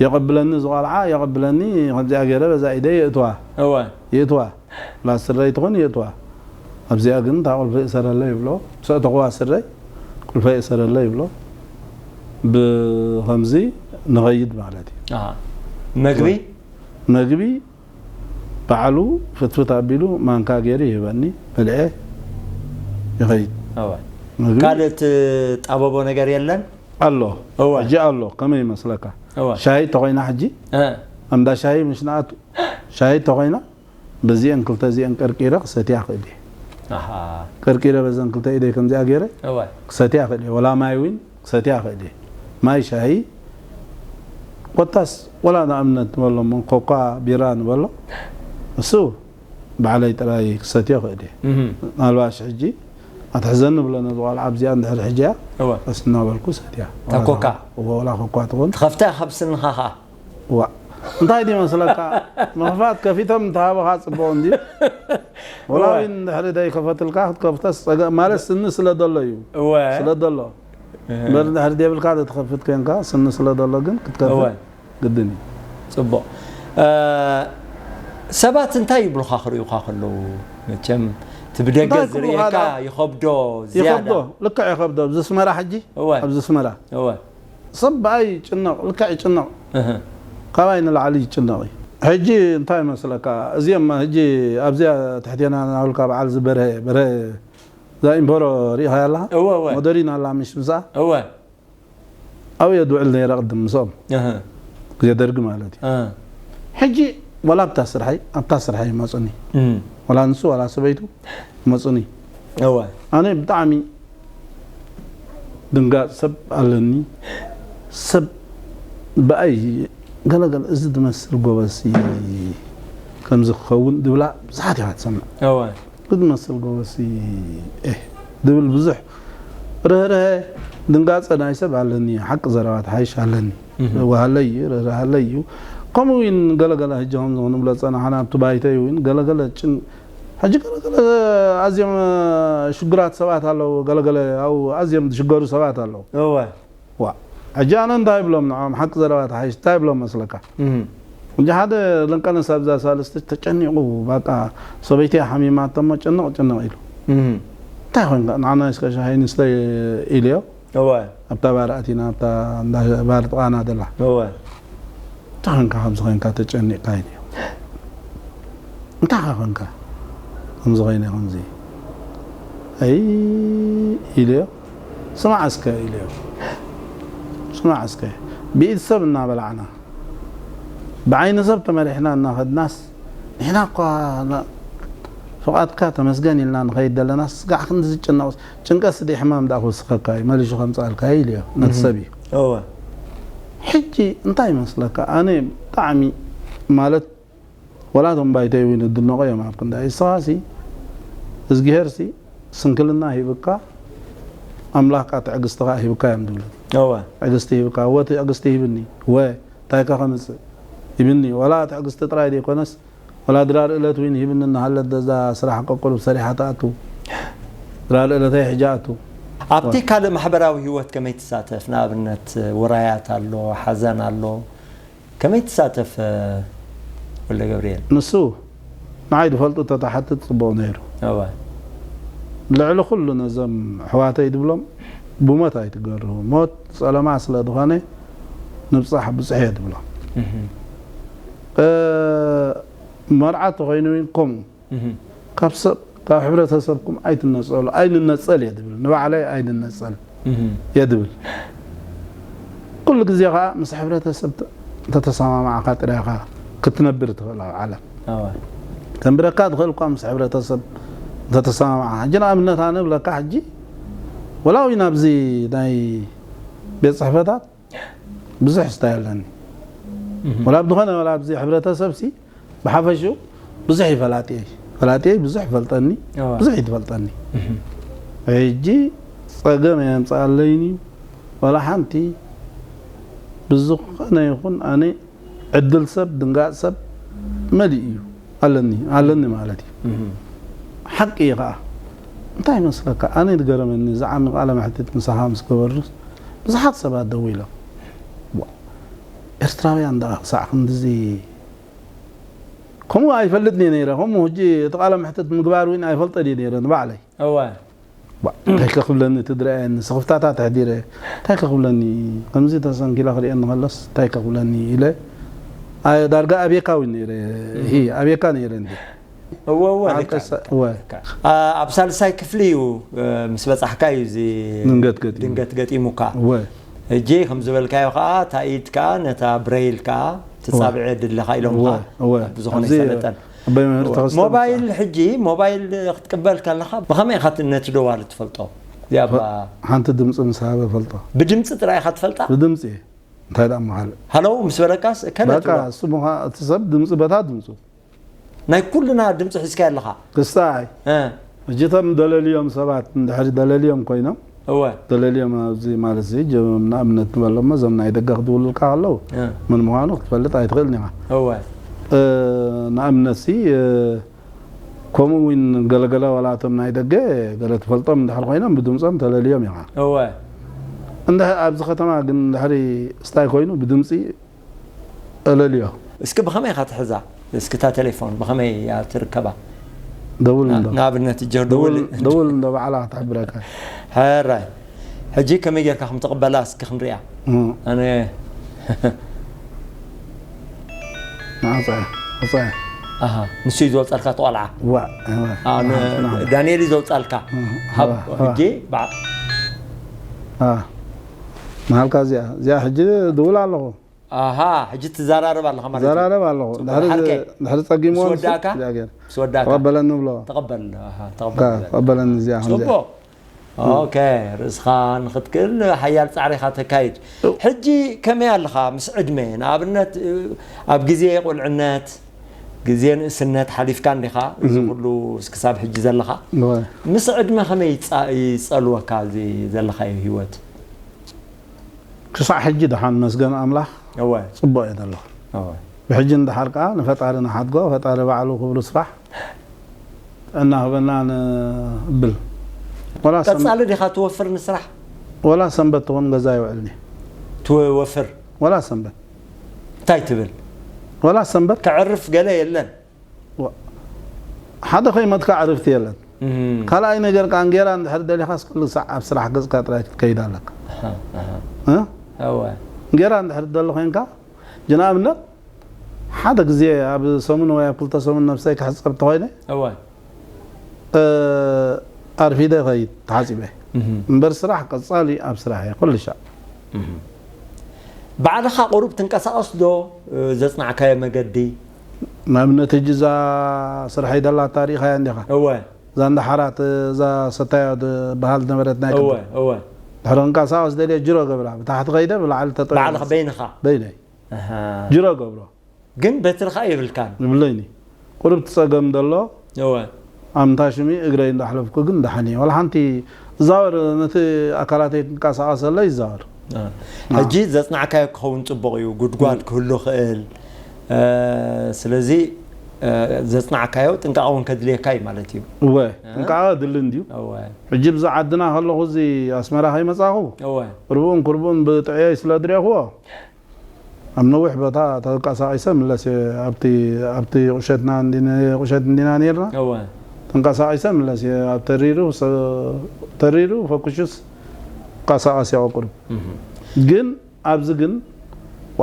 የቐብለኒ ዝቖልዓ፣ የቐብለኒ፣ ከምዚኣ ገይረ በዛ ኢደይ የእትዋ። እወ። የእትዋ። ላ ስረይ ትኾን የእትዋ። ኣብዚኣ ግን እታ ቁልፊ እሰረለይ ይብሎ። ሰእተኽዋ ስረይ፣ ቁልፈይ እሰረለይ ይብሎ። ብኸምዚ ንኸይድ ማለት እዩ። ኣሃ። መግቢ? መግቢ ባዕሉ ፍትፍት ኣቢሉ ማንካ ገይሩ ይህበኒ፣ በልዐ ይኸይድ። እወ። ምግቢ ካልእ ትጣበቦ ነገር የለን? ኣሎ። እወ። ሕጂ ኣሎ። ከመይ ይመስለካ? እወ። ሻሂ ተኾይና ሕጂ፣ እ። ኣንዳ ሻሂ ምሽ ንኣቱ፣ ሻሂ ተኾይና፣ በዚአን ክልተ እዚአን ቀርቂረ ክሰትያ ክእል እየ። ኣሃ ቀርቂረ በዘን ክልተ ኢደይ ከምዚኣ ገይረ እወ ክሰትያ ክእል እየ። ወላ ማይ እውን ክሰትያ ክእል እየ። ማይ ሻሂ ኮታስ ወላ ንኣብነት ንበሎ እሞ ኮካ ቢራ ንበሎ እሱ ባዕለይ ጥራይ ክሰትዮ ክእል እየ። እህም ምናልባሽ ሕጂ ኣትሕዘኒ ብሎ ነዚ ቆልዓ ኣብዚኣ እንድሕር ሕጂ እያ እወ ቀስ እናበልኩ ሰትያ። እታ ኮካ? ወላ ኮኳ ትኾን ትኸፍታ ካብ ስንኻ ኸዓ ዋ እንታይ ድዩ መስለካ? ምኽፋት ከፊቶም እንተሃበኻ ጽቡቕ እንድዩ። ወላ እወ። እውን እንድሕሪ ዘይከፈትልካ ክትከፍተስ ጸገም ማለት ስኒ ስለ ዘሎ እዩ። እወ ስለ ዘሎ እምበር እንድሕሪ ደብልካ ተትኸፍት ኮንካ ስኒ ስለ ዘሎ ግን ክትከፍት እወ ግድን እዩ። ጽቡቕ እ፣ ሰባት እንታይ ይብሉኻ ክርእዩኻ ከለዉ? መቸም እቲ ብደገ እንታይ ክብሉኻ ዝርእየካ ደኣ? ይኸብዶ ይኸብዶ ዝያዳ ልክዕ ይኸብዶ ኣብዚ ኣስመራ ሕጂ እወ ኣብዚ ኣስመራ እወ ሰብ ብኣይ ይጭነቕ ልክዕ ይጭነቕ እህ ካባይ ንላዕሊ ይጭነቕ እዩ። ሕጂ እንታይ መስለካ እዚኦም ሕጂ ኣብዚኣ ትሕቴና ናብልካ በዓል ዝበርሀ በርሀ እዛ ኢምፖሮ ሪኢኻያ ኣለኻ? እወ እወ ሞደሪን ኣላ ምሽ ምስኣ እወ ኣብየ ድውዕል ነይረ ቅድም ምስኦም እህ ግዜ ደርጊ ማለት እዩ። እ ሕጂ ወላ ኣብታ ስርሐይ ኣብታ ስርሐይ ይመፁኒ እም ወላ ንሱ ወላ ሰበይቱ ይመፁኒ። እወ ኣነ ብጣዕሚ ድንጋፅ ሰብ ኣለኒ። ሰብ ብኣይ ገለገለ እዚ ዝመስል ጎበዝ ከምዚ ክኸውን ድብላ ብዙሓት ኢኻ ትሰምዕ። እወ እዚ ዝመስል ጎበዝ እ ድብል ብዙሕ ርህርሀ ድንጋፀ ናይ ሰብ ኣለኒ። ሓቂ ዘረባ ትሓይሽ ኣለኒ። እህ ወሃለይ እዩ ርህርሃለይ እዩ። ከምኡ እውን ገለገለ ሕጂ ከም ንብሎ ዝፀናሓና ኣብቲ ባይተይ እውን ገለገለ ጭን ሕጂ ገለገለ ኣዝዮም ሽጉራት ሰባት ኣለዉ። ገለገለ ኣብኡ ኣዝዮም ዝሽገሩ ሰባት ኣለዉ። እወ ዋ ሕጂ ኣነ እንታይ ይብሎም ንዖም ሓቂ ዘረባ ትሓይሽ እንታይ ይብሎም መስለካ? እም እንጂ ሓደ ለንቀነስ ኣብዛ ሳልስቲ ተጨኒቑ በቃ ሰበይቲ ሓሚማቶ እሞ ጭንቕ ጭንቕ ኢሉ እም እንታይ ኮንካ ንዓና እስከ ሻሂ ንስተ ኢልዮ። እወ ኣብታ ባር ኣቲና ኣብታ እንዳ ባር ጥቓና ደላ እወ እንታይ ኮንካ ከምዚ ኮንካ ተጨኒቕካ ኢልዮ። እንታይ ኻ ኮንካ ከምዚ ኮይነ ከምዚ ኣይ ኢልዮ። ስማዕ እስከ ኢልዮ። ስማዕ እስከ ብኢድ ሰብ እናበላዕና ብዓይኒ ሰብ ተመሪሕና እናኸድናስ ንሕና እኳ ፍቓድካ ተመስገን ኢልና ንኸይድ ዘለና ስጋዕ ክንዲ ዝጭነቕ ጭንቀት ስዲ ሕማም ዳ ክውስኸካ እዩ መሊሹ ከምፅኣልካ እዩ ኢልዮ። ነቲ ሰብ እዩ እወ ሕጂ እንታይ ይመስለካ? ኣነ ብጣዕሚ ማለት ወላ እቶም ባይተይ እውን እድነቆ እዮም ኣብ ክንዳ እስኻሲ እዝግሄርሲ ስንክልና ሂብካ ኣምላኽ ካ ትዕግስቲ ካ ሂብካ እዮም ዝብሉ። እወ ትዕግስቲ ሂብካ እወ ትዕግስቲ ሂብኒ እወ እንታይ ካ ከምፅእ ሂብኒ ወላ ትዕግስቲ ጥራይ ዘይኮነስ ወላ ድራር እለት እውን ሂብኒ እናሃለት ደዛ ስራሕ ቀቁሉብ ሰሪሓ ትኣቱ ድራር እለተይ ሕጂ ኣቱ ኣብቲ ካልእ ማሕበራዊ ህይወት ከመይ ትሳተፍ? ንኣብነት ውራያት ኣሎ፣ ሓዘን ኣሎ፣ ከመይ ትሳተፍ ወልደ ገብርኤል? ንሱ ንዓይ ዝፈልጡ ተተሓትት ፅቡቕ ነይሩ። እወ ልዕሊ ኩሉ ነዞም ኣሕዋተይ ድብሎም ብሞት ኣይትገርሁ። ሞት ፀለማ ስለ ዝኾነ ንብፃሕ ብፅሕ እየ ድብሎም። እህም እ፣ መርዓ ተኾይኑ እውን ከምኡ እህም ካብ ሰብ ካብ ሕብረተሰብኩም ኣይትነፀሉ ኣይንነፀል እየ ድብል ንባዕለይ ኣይንነፀል እህም እየ ድብል። ኩሉ ግዜ ከዓ ምስ ሕብረተሰብ ተ- እንተተሰማማዕካ ጥራይ ኢኻ ክትነብር ትኽእል ኣብ ዓለም። እወ ከንብረካ ትኽእል እኳ ምስ ሕብረተሰብ እንተተሰማማዕካ። ሕጂ ንኣብነት ኣነ ብለካ ሕጂ ወላ እውን ኣብዚ ናይ ቤት ፅሕፈታት ብዙሕ ስታይ ኣለኒ። እህም ወላ ብዝኾነ ወላ ኣብዚ ሕብረተሰብ ሲ ብሓፈሽኡ ብዙሕ እዩ ፈላጥየይ። ፈላጥየይ ብዙሕ ይፈልጠኒ፣ እወ ብዙሕ እዩ ትፈልጠኒ። እህም ሕጂ ጸገም ኣየምጽኣለይን እዩ። ወላ ሓንቲ ብዝኾነ ይኹን ኣነ ዕድል ሰብ ድንጋጽ ሰብ መሊእ እዩ ኣለኒ ኣለኒ ማለት እዩ። እህም ሓቂ እዩ ኸኣ። እንታይ ይመስለካ? ኣነ ዝገረመኒ እዚ ዓሚ ቃለ መሕትት ምሳኻ ምስ ገበርስ ብዙሓት ሰባት ደው ኢሎም ዋ፣ ኤርትራውያን ደኣ ክሳዕ ክንድዚ ከምኡ ኣይፈልጥን እየ ነይረ። ከምኡ ሕጂ እቲ ቃለ መሕትት ምግባር እውን ኣይፈልጠን እየ ነይረ ንባዕለይ። እወ ባ፣ እንታይ ከ ክብለኒ እቲ ድረኣየኒ ስኽፍታታት ኣሕዲረ እንታይ ከ ክብለኒ ከምዚ ተሰንኪለ ክርእየኒ ከሎስ እንታይ ከ ክብለኒ ኢለ ኣየ ዳርጋ ኣቤካ እውን ነይረ። ሂ ኣቤካ ነይረ እንዲ እወ እወ ልካ ዓቀሰ እወ አ- ኣብ ሳልሳይ ክፍሊ እዩ እ፣ ምስ በጻሕካ እዩ እዚ ድንገት ገጢሙ። ድንገት ገጢሙካ እወ እጂ ከም ዝበልካዮ ከዓ እታ ኢድ ከዓ ነታ ብረይል ከዓ ትጻብዐ ድለኻ ኢሎም እወ እወ ብዝኾነ ኣብዚ ይሰለጠን ኣቦይ መምህር ተኸስተ ሞባይል ሕጂ ሞባይል ክትቅበል ከለኻ ብኸመይ ኢኻ ነቲ ደዋሊ ትፈልጦ? እዚኣ ባ- ሓንቲ ድምፂ ምስ ሃበ ፈልጦ። ብድምፂ ጥራይ ኢኻ ትፈልጣ? ብድምፂ እየ። እንታይ ደኣ እሞ ካልእ? ሃለው ምስ በለካስ ከለ በቃ ትብሎ። እሱ ምዃ- እቲ ሰብ ድምፂ በታ ድምፁ ናይ ኩልና ድምፂ ሒዝካ ኣለኻ። ክስታይ እ፣ ሕጂ እቶም ደለልዮም ሰባት እንድሕሪ ደለልዮም ኮይኖም እወ ደለልዮም ኣብዚ ማለት እዚ ጀ- ንኣብነት ንበሎሞ እዞም ናይ ደገ ክድውሉልካ ከለዉ እ፣ ምን ምዃኑ ክትፈልጥ ኣይትኽእልን ኢኻ። እወ እ፣ ንኣብነት ሲ እ፣ ከምኡ እውን ገለገለ ዋላ እቶም ናይ ደገ ገለ ትፈልጦም እንድሕር ኮይኖም ብድምፆም ተለልዮም ኢኻ። እወ እንድሕር ኣብዚ ከተማ ግን እንድሕሪ ስታይ ኮይኑ ብድምፂ እለልዮ። እስኪ ብኸመይ ኢኻ ትሕዛ? እስኪ እታ ቴሌፎን ብኸመይ እያ ትርከባ? ደውል እንዶ ንኣብነት እጀ ደውል ደውል ደውል እንዶ ባዕላ ክትሕብረካ። ሕራይ ሕጂ ከመይ ጌርካ ከም ትቕበላ እስኪ ክንሪኣ። እም፣ ኣነ ንዓፀያ ኣፀያ ኣሃ ንሱ እዩ ዝወፀልካ ተቆልዓ ዋ እዋ፣ ኣነ ንዓፀያ። ዳንኤል እዩ ዘውፃልካ እም፣ ሃብ እዋ፣ እዋ። ሕጂ በዓ- አ፣ መሃልካ እዚኣ እዚኣ ሕጂ ድውል ኣለኹ። ኣሃ ሕጂ ትዘራረብ ኣለኻ ማለት እዩ። ዘራረብ ኣለኹ። ጽቡቅ። ድሕሪ ሓርከይ፣ ድሕሪ ጸጊምዎ ምስ ንሱ ወዳእካ? እዚኣ ገይረ ምስ ወዳእካ ተቐበለኒ ብሎ። ተቐበል ኣሃ፣ እካ ተቐበል ተቐበለኒ እዚኣ ከምዚኣ። ጽቡቅ። ኦኬ፣ ርእስኻ ንኽትክእል ሓያል ጻዕሪኻ ተካይድ። ሕጂ ከመይ ኣለኻ ምስ ዕድመ? ንኣብነት ኣብ ግዜ ቁልዕነት፣ ግዜ ንእስነት ሓሊፍካ እንዲኻ እዚ ኩሉ ክሳብ ሕጂ ዘለኻ። እወ። ምስ ዕድመ ከመይ ይጻ- ይጸልወካ እዚ ዘለኻዮ ህይወት? ክሳዕ ሕጂ ደሓን መስገን ኣምላኽ እወ ጽቡቕ እየ ዘለኹ። እወ ብሕጂ እንድሓር ከኣ ንፈጣሪ ንሓድጎ፣ ፈጣሪ ባዕሉ ክብሩ ስራሕ ጥዕና ክበና ንብል። ወላ ሰም- ቀጻሊ ዲኻ ትወፍር ንስራሕ? ወላ ሰንበት ትኹን ገዛ ይውዕልኒ። ትወፍር ወላ ሰንበት እንታይ ትብል? ወላ ሰንበት ከዕርፍ ገለ የለን። ሓደ ከይመትካ ዕርፍቲ የለን። እም፣ ካልኣይ ነገር ከኣ እንጌራ እንድሕር ደሊኻስ ኩሉ ሳዕ ኣብ ስራሕ ገጽካ ጥራይ ክትከይድ ኣለካ። ኣሃ፣ ኣሃ። እ? እወ እንጌራ እንድሕር ትደሊ ኮይንካ፣ ንኣብነት ሓደ ግዜ ኣብ ሰሙን ወይ ኣብ ክልተ ሰሙን ነብሰይ ክሕጸብ እንተኾይነ እወ እ፣ ኣርፊደ ከይድ ተሓጺበ እም፣ እምበር ስራሕ ቀጻሊ ኣብ ስራሕ እየ ኩሉ ሻዕ። እም። ባዕልኻ ቁሩብ ትንቀሳቐስ ዶ? እ፣ ዘጽናዕካዮ መገዲ ንኣብነት ሕጂ እዛ ስርሐይ ደላታ ሪኢኻያ እንዲኻ። እወ እዛ እንዳ ሓራት እዛ ሰታዮ ትበሃል ነበረት ናይ እወ ቅድም። እወ ድሕሪ ክንቀሳቐስ ደልየ ጅሮ ገብራ ብታሕቲ ከይደ ብላዕሊ ተጠውየ ባዕልኻ በይንኻ በይነይ ኣሃ። ጅሮ ገብሮ ግን በትርኻ የብልካን ይብለይኒ። ቁሩብ ትጸገም ደሎ እወ ኣምታ ሽሚ እግረይ እንዳሕለፍኩ ግን ደሓን እየ። ዋላ ሓንቲ እዛወር ነቲ ኣካላተይ ክንቀሳቐሰለ ይዛወር። እ፣ ሕጂ ዘጽናዕካዮ ክኸውን ጽቡቕ እዩ። ጉድጓድ ክህሉ ክእል እ፣ ስለዚ እ፣ ዘጽናዕካዮ ጥንቃቐ እውን ከድልየካ እዩ ማለት እዩ። እወ ጥንቃቐ ድልን ድዩ? እወ ሕጂ ብዛ ዓድና ከለኹ እዚ ኣስመራ ከይመጻኹ እወ ርብኡን ኩርብኡን ብጥዕየይ ስለ ድሬኽዎ ኣብ ነዊሕ ቦታ ተንቀሳቒሰ ምለስ እየ። ኣብቲ ኣብቲ ቁሸትና እንዲ- ቁሸት እንዲና ነርና እወ ተንቀሳቒሰ ምለስ እየ። ኣብ ተሪሩ ሰ- ተሪሩ ፈኩሽስ ቀሳቐስ እየ ቆቁሩብ እህ። ግን ኣብዚ ግን ዋ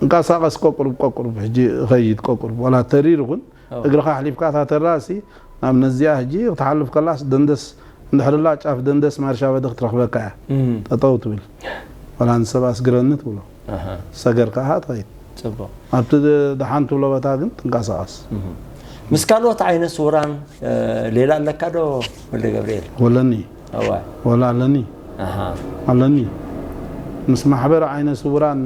እንቀሳቐስ ቆቁሩብ ቆቁሩብ ሕጂ እኸይድ ቆቁሩብ ዋላ ተሪሩ ግን እወ። እግርኻ ኣሕሊፍካ እታ ተራ ሲ ናብ ነዚኣ ሕጂ ክትሓልፍ ከላስ ደንደስ እንድሕርላ ጫፍ ደንደስ ማርሻ በዲ ክትረኽበካ እያ እም። ጠጠው ትብል ዋላ ንሰብ ኣስግረኒ ትብሎ ኣሃ። ሰገር ከዓ ትኸይድ ጽቡቕ ኣብቲ ደሓን ትብሎ ቦታ ግን ትንቀሳቐስ እህ። ምስ ካልኦት ዓይነ ስውራን እ፣ ሌላ ኣለካ ዶ ወልደ ገብርኤል? ወለኒ እወ ወላ ኣለኒ ኣሃ። ኣለኒ ምስ ማሕበር ዓይነ ስውራን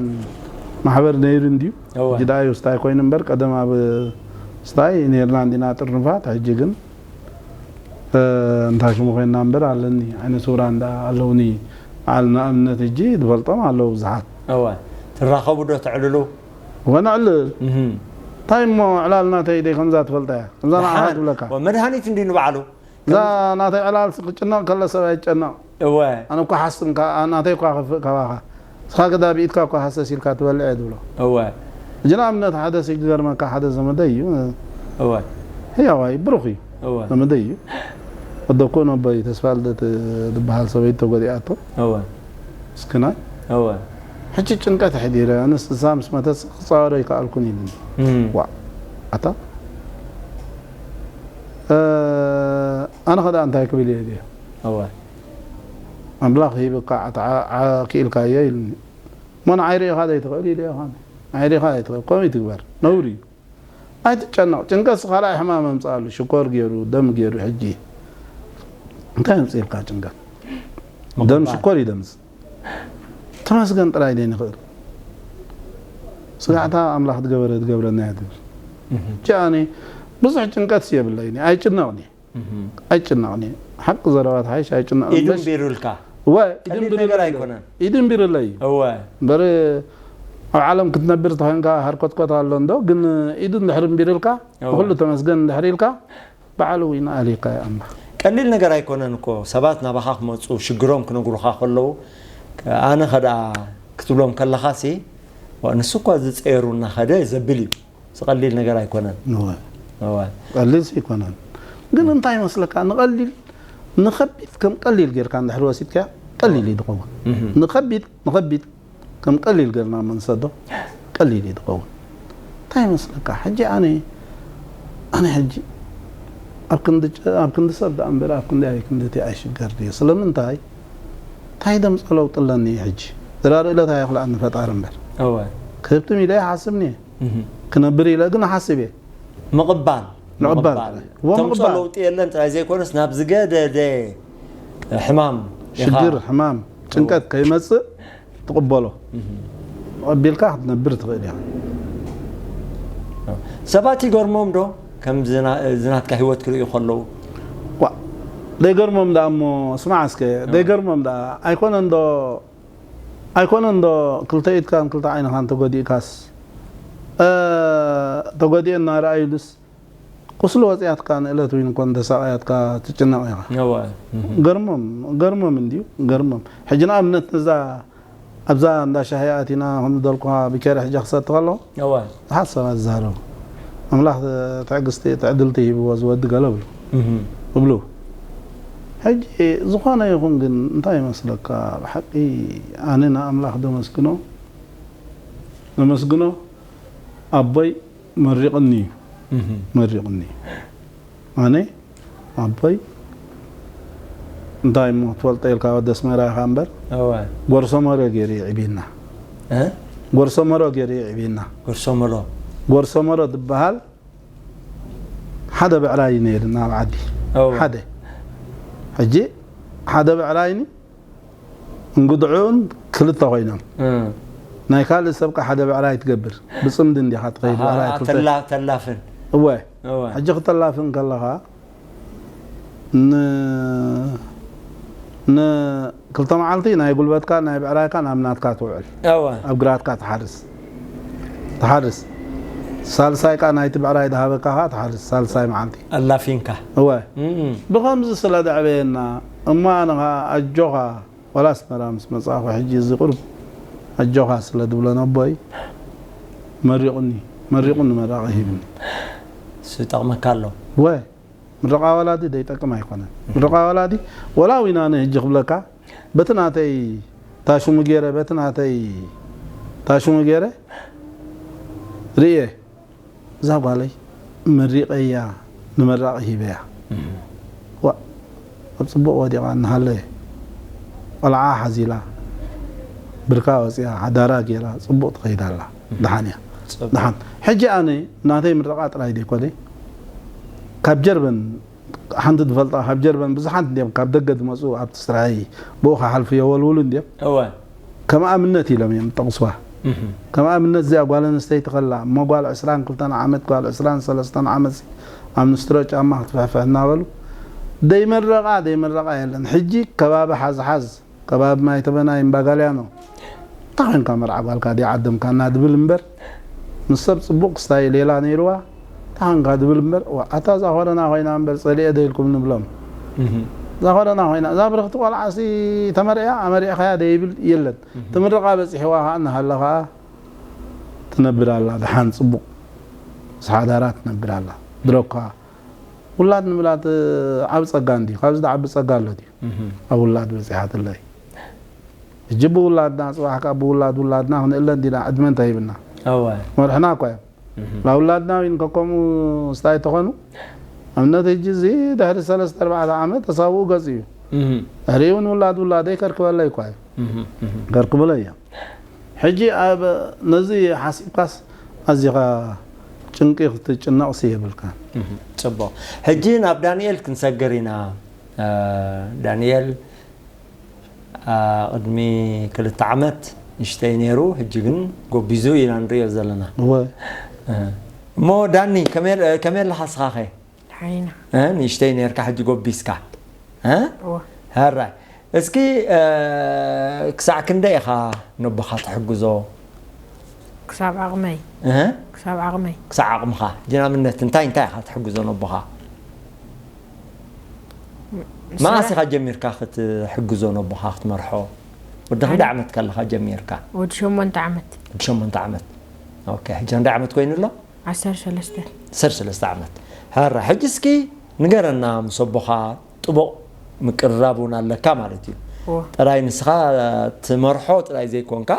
ማሕበር ነይሩ እንድዩ እወ ጅዳዩ ስታይ ኮይኑ እምበር ቀደም ኣብ ስታይ ነርና እንዲና ጥርንፋት ሕጂ ግን እ፣ እንታይ ሽሙ ኮይንና እምበር ኣለኒ ዓይነ ስውራን ዳ ኣለውኒ በዓል ንኣብነት ሕጂ ዝፈልጦም ኣለዉ ብዙሓት እወ ትራኸቡ ዶ ተዕልሉ? ወነዕልል እህ። እንታይ እሞ ዕላል ናተይ ደይ ከምዛ ትፈልጣ እያ ከምዛ ንዓኻ ደሓን። ትብለካ ወ- መድሃኒት እንዲ ንባዕሉ እዛ ናተይ ዕላል ክጭነቕ ከሎ ሰብ ኣይጨነቕ እወ ኣነ እኳ ሓስም ናተይ እኳ ከፍእ ካባኻ እስኻ ግዳ ብኢድካ እኳ ሃሰስ ኢልካ ትበልዕ እየ ትብሎ እወ ሕጂ ንኣብነት ሓደ ሲ ክገርመካ ሓደ ዘመደይ እዩ እወ ህያዋይ ብሩኽ እዩ እወ ዘመደይ እዩ ወደኩ ነበይ ተስፋ ልደት ዝበሃል ሰበይት ተጎዲኣቶ እወ ምስክናይ እወ ሕጂ ጭንቀት ኣሕዲረ ኣነስ እዛ ምስ መተስ ክፃወሮ ኣይከኣልኩን ኢሉኒ እም። ዋ ኣታ እ፣ ኣነ ኸዳ እንታይ ክብል እየ ድየ እወ ኣምላኽ ሂብካ ክኢልካዮ ኢሉኒ እሞ ንዓይ ርኢኻ ዘይትኽእል ኢለ ኢኻ ንዓይ ርኢኻ ዘይትኽእል ከምኡ ትግበር ነውሪ እዩ ኣይትጨነቕ። ጭንቀት ካልኣይ ሕማም ኣምፅኣሉ፣ ሽኮር ገይሩ፣ ደም ገይሩ። ሕጂ እንታይ ኣምፅእልካ ጭንቀት? ደም ሽኮር እዩ ደምስ። ተመስገን ጥራይ ደይ ንኽእል። ስጋዕታ ኣምላኽ ዝገበረ ዝገብረና እያ ትብል። ሕጂ ኣነ ብዙሕ ጭንቀት የብለይኒ፣ ኣይጭነቕኒ። ኣይጭነቕኒ። ሓቂ ዘረባ ተሓይሽ ኣይጭነቕን ኢዱ በሽ። እምቢሩልካ። እወ፣ ኢዱ ቀሊል እምቢሩለይ። ነገር ኣይኮነን። ኢዱ እምቢሩለይ እዩ። እወ። እምበር ኣብ ዓለም ክትነብር ተኾይንካ ሃርኮትኮት ኣሎ እንዶ፣ ግን ኢዱ እንድሕር እምቢሩልካ፣ እወ። ብኹሉ ተመስገን እንድሕር ኢልካ፣ በዓል እውን ኣሊካ እያ ኣምላኽ። ቀሊል ነገር ኣይኮነን እኮ። ሰባት ናባኻ ክመፁ ሽግሮም ክነግሩኻ ከለዉ፣ ኣነ ኸደኣ ክትብሎም ከለኻሲ፣ ዋ፣ ንሱ እኳ ዝፀየሩ እናኸደ ዘብል እዩ። እዚ ቀሊል ነገር ኣይኮነን። እወ። እወ። ቀሊል ኣይኮነን። ግን እንታይ ይመስለካ፣ ንቐሊል ንኸቢድ ከም ቀሊል ጌርካ እንድሕር ወሲድካዮ ቀሊል እዩ ዝኸውን። እህ። ንኸቢድ ንኸቢድ ከም ቀሊል ጌርና መንሰዶ ቀሊል እዩ ዝኸውን። እንታይ ይመስለካ፣ ሕጂ ኣነ ኣነ ሕጂ ኣብ ክንዲ ጨ- ኣብ ክንዲ ሰብ ደኣ እምበር ኣብ ክንዲ ኣይ ክንዲ እቲ ኣይሽገር ድየ። ስለምንታይ እንታይ ደምፀ ለውጢ ኣለኒ ሕጂ? ዝራርእለታ ይኽልኣኒ ፈጣሪ እምበር። እወ። ክህብትም ኢለ ይሓስብኒ እየ። እህ። ክነብር ኢለ ግን እሓስብ እየ። ምቕባል። ምቕባል። ምቕባል። እዎ፣ እቶም ምቕባል። ለውጢ የለን ጥራይ ዘይኮነስ ናብ ዝገደደ ሕማም ኢኻ። ሽግር፣ ሕማም፣ ጭንቀት ከይመጽእ ትቕበሎ። እህ። ተቐቢልካ ክትነብር ትኽእል ኢኻ። ሰባት ይገርሞም ዶ? ከም ዝና- ዝናትካ ህይወት ክርእዩ ከለዉ? ዋ፣ ዘይገርሞም ደኣ እሞ፣ ስማዕ እስከ፣ እዎ። ዘይገርሞም ደኣ ኣይኮነን ዶ ኣይኮነን ዶ ክልተ ኢድካን ክልተ ዓይንኻን ተጎዲእካስ፣ እ፣ ተጎዲኤ እናረኣዩልስ፣ ቁስሊ ወፂኣትካ ንእለት እውን እኮ እንተሳቐያትካ ትጭነቕ ኢኻ። እወ። እህ። ገርሞም፣ ገርሞም እንድዩ፣ ገርሞም። ሕጂ ንኣብነት ነዛ ኣብዛ እንዳ ሻሂ ኣቲና ከም ዝበልኩኻ ቢኬሪ ሕጂ ክሰቲ ከለኹ እወ። ብዙሓት ሰባት ዝዛረቡ፣ ኣምላኽ ትዕግስቲ፣ ትዕድልቲ ሂብዎ ዝወዲ ገለ ብሉ። እህ። እብሉ። ሕጂ ዝኾነ ይኹን ግን እንታይ ይመስለካ፣ ብሓቂ ኣነ ንኣምላኽ ደመስግኖ፣ ደመስግኖ፣ ኣቦይ መሪቕኒ እዩ። እህ። መሪቕኒ። ኣነ ኣቦይ እንታይ እሞ ትፈልጦ ኢልካ ወዲ ኣስመራ ኢኻ እምበር፣ እወ። ጎርሶመሮ ገይሩ ይዕብየና። እ? ጎርሶመሮ ገይሩ ይዕብየና። ጎርሶመሮ። ጎርሶመሮ ዝበሃል ሓደ ብዕራይ እዩ ነይርና ኣብ ዓዲ። እወ። ሓደ። ሕጂ ሓደ ብዕራይኒ እንግድዕኡን ክልተ ኮይኖም። እ። ናይ ካልእ ሰብካ ሓደ ብዕራይ ትገብር። ብጽምዲ እንዲኻ ትኸይድ፣ ኣሃ፣ ብዕራይ ክልተ። ተላ- ተላፍን። እወ። እወ። ሕጂ ክተላፍን ከለኻ፣ ን- ንክልተ መዓልቲ ናይ ጉልበትካ፣ ናይ ብዕራይካ ናብ ናትካ ትውዕል። እወ። ኣብ ግራትካ ትሓርስ። ትሓርስ። ሳልሳይ ከኣ ናይቲ ብዕራይ ዝሃበካ ከኣ ትሓርስ፣ ሳልሳይ መዓልቲ። ኣላፊንካ። እወ። እም። ብኸምዚ ስለ ዘዕበየና፣ እሞ ኣነ ኸኣ ኣጆኻ፣ ዋላ ኣስመራ ምስ መጻእኹ ሕጂ እዚ ቁሩብ ኣጆኻ ስለ ዝብሎ ነቦይ መሪቑኒ፣ መሪቑኒ መራቒ ሂብኒ። እሱ ይጠቕመካ ኣሎ። ወ፣ ምርቓ ወላዲ ዘይጠቅም ኣይኮነን። ምርቓ ወላዲ ወላ ዊናነ ሕጂ ክብለካ በቲ ናተይ ታሽሙ ገይረ፣ በቲ ናተይ ታሽሙ ገይረ ርእየ። እዛ ጓለይ መሪቐያ ንመራቒ ሂበያ። እህ። ዋ፣ ኣብ ጽቡቕ ወዲቓ እናሃለየ ቆልዓ ሓዚላ ብርካ ወፂኣ ሓዳራ ገይራ ጽቡቕ ትኸይድ ኣላ። እህ። ደሓን እያ። ጽቡቕ። ደሓን። ሕጂ ኣነ ናተይ ምርቓ ጥራይ ዘይኮነ ካብ ጀርመን ሓንቲ ዝፈልጣ ካብ ጀርመን ብዙሓት እንዲዮም ካብ ደገ ዝመፁ ኣብቲ ስራይ ብኡ ክሓልፉ የወልውሉ እንዲዮም። እወ። ከም ኣብነት ኢሎም እዮም ዝጠቕስዋ። እህ። ከም ኣብነት እዚኣ ጓል ኣንስተይቲ ከላ እሞ ጓል ዕስራን ክልተን ዓመት ጓል ዕስራን ሰለስተን ዓመት ኣብ ንስትሮ ጫማ ክትፍሕፍሕ እናበሉ ደይመረቓ ደይመረቓ የለን። ሕጂ ከባቢ ሓዝሓዝ ከባቢ ማይ ተበናይ እምባጋልያኖ እንታይ ኮንካ መርዓ ጓልካ ድያ ዓደምካ እናድብል እምበር ምስ ሰብ ጽቡቕ ክስታይ ሌላ ነይርዋ እንታይ ኮንካ ድብል እምበር ዋ፣ ኣታ እዛ ኮረና ኮይና እምበር ጸሊኤ ደይልኩም ንብሎም። እህ። እዛ ኮረና ኮይና እዛ ብርኽቲ ቆልዓሲ ተመርዕያ ኣመሪዕኻያ ደይብል የለን። እህ። ትምርቓ በጺሕዋ ከኣ እናሃለ ከኣ ትነብር ኣላ። ደሓን ጽቡቕ ምስ ሓዳራ ትነብር ኣላ። ድሮኳ ውላድ ንምላት ዓብ ጸጋ እንድዩ። ካብዚ ዝዓቢ ጸጋ ኣሎ ድዩ? እህ። ኣብ ውላድ በጺሓትለይ። ሕጂ ብውላድና ጽባሕ ካብ ብውላድ ውላድና ክንእለ እንዲና ዕድመ እንተሂብና። እወ። መርሕና እኳ እዮም። እህ። ላውላድና ዊን ከከምኡ ስታይ ተኾኑ ኣብነት ሕጂ እዚ ድሕሪ ሰለስተ ኣርባዕተ ዓመት ተሳብኡ ገጽ እዩ። እህ። ድሕሪኡ እውን ውላድ ውላደይ ከርክበለይ እኳ እዩ። እህ፣ እህ። ከርክበለይ እዮም። ሕጂ ኣብ ነዚ ሓሲብካስ ኣዚኻ ጭንቂ ክትጭነቕሲ የብልካን። ጽቡቕ። ሕጂ ናብ ዳንኤል ክንሰግር ኢና። ዳንኤል ቅድሚ ክልተ ዓመት ንሽተይ ነይሩ፣ ሕጂ ግን ጎቢዙ ኢና ንሪኦ ዘለና። እሞ ዳኒ ከመይ ኣለኻ ስኻኸ? ሓይና ንእሽተይ ነርካ ሕጂ ጎቢስካ። እወ ሕራይ እስኪ ክሳዕ ክንደይ ኢኻ ነቦኻ ትሕግዞ? ክሳብ ዓቕመይ እህ? ክሳብ ዓቕመይ ክሳዕ ዓቕምኻ። ሕጂ ንኣብነት እንታይ እንታይ ኢኻ ትሕግዞ ነቦኻ? መዓስ ኢኻ ጀሚርካ ክትሕግዞ ነቦኻ ክትመርሖ? ወዲ ክንደይ ዓመት ከለኻ ጀሚርካ? ወዲ ሸሞንተ ዓመት ወዲ ሸሞንተ ዓመት። ኦኬ፣ ሕጂ ክንደይ ዓመት ኮይኑ ኣሎ? ዓሰርተ ሰለስተ ዓሰርተ ሰለስተ ዓመት። ሕራ ሕጂ እስኪ ንገረና፣ ምስ ኣቦኻ ጥቡቕ ምቅርራብ እውን ኣለካ ማለት እዩ። እወ። ጥራይ ንስኻ ትመርሖ ጥራይ ዘይኮንካ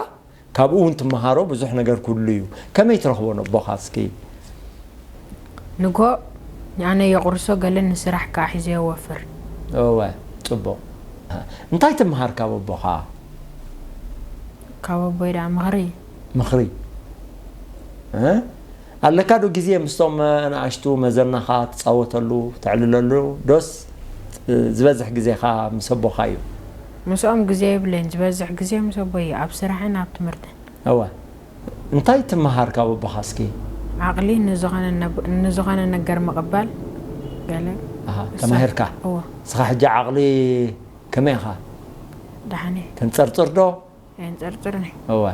ካብኡ እውን ትመሃሮ ብዙሕ ነገር ኩሉ እዩ። ከመይ ትረኽቦ ነቦኻ እስኪ? ንጎ ኣነ የቑርሶ ገለ ንስራሕ ከዓ ሒዘ የወፍር እወ፣ ጽቡቕ። እንታይ ትመሃር ካብ ኣቦኻ? ካብ ኣቦይ ደኣ ምኽሪ ምኽሪ እ? ኣለካ ዶ ግዜ ምስቶም ኣናእሽቱ መዘናኻ ትጻወተሉ ተዕልለሉ ዶስ ዝበዝሕ ግዜኻ ምስ ኣቦኻ እዩ? ምስኦም ግዜ የብለይን ዝበዝሕ ግዜ ምስ ኣቦይ እዩ ኣብ ስራሕን ኣብ ትምህርትን እወ። እንታይ ትመሃር ካብ ኣቦኻ እስኪ? ዓቕሊ ንዝኾነ ነብ- ንዝኾነ ነገር ምቕባል ገለ ኣሃ፣ ተማሂርካ? እዎ እስኻ ሕጂ ዓቕሊ ከመይ ኢኻ? ደሓነ ተንጸርጽር ዶ? ኣየንጸርጽርን እየ እወ።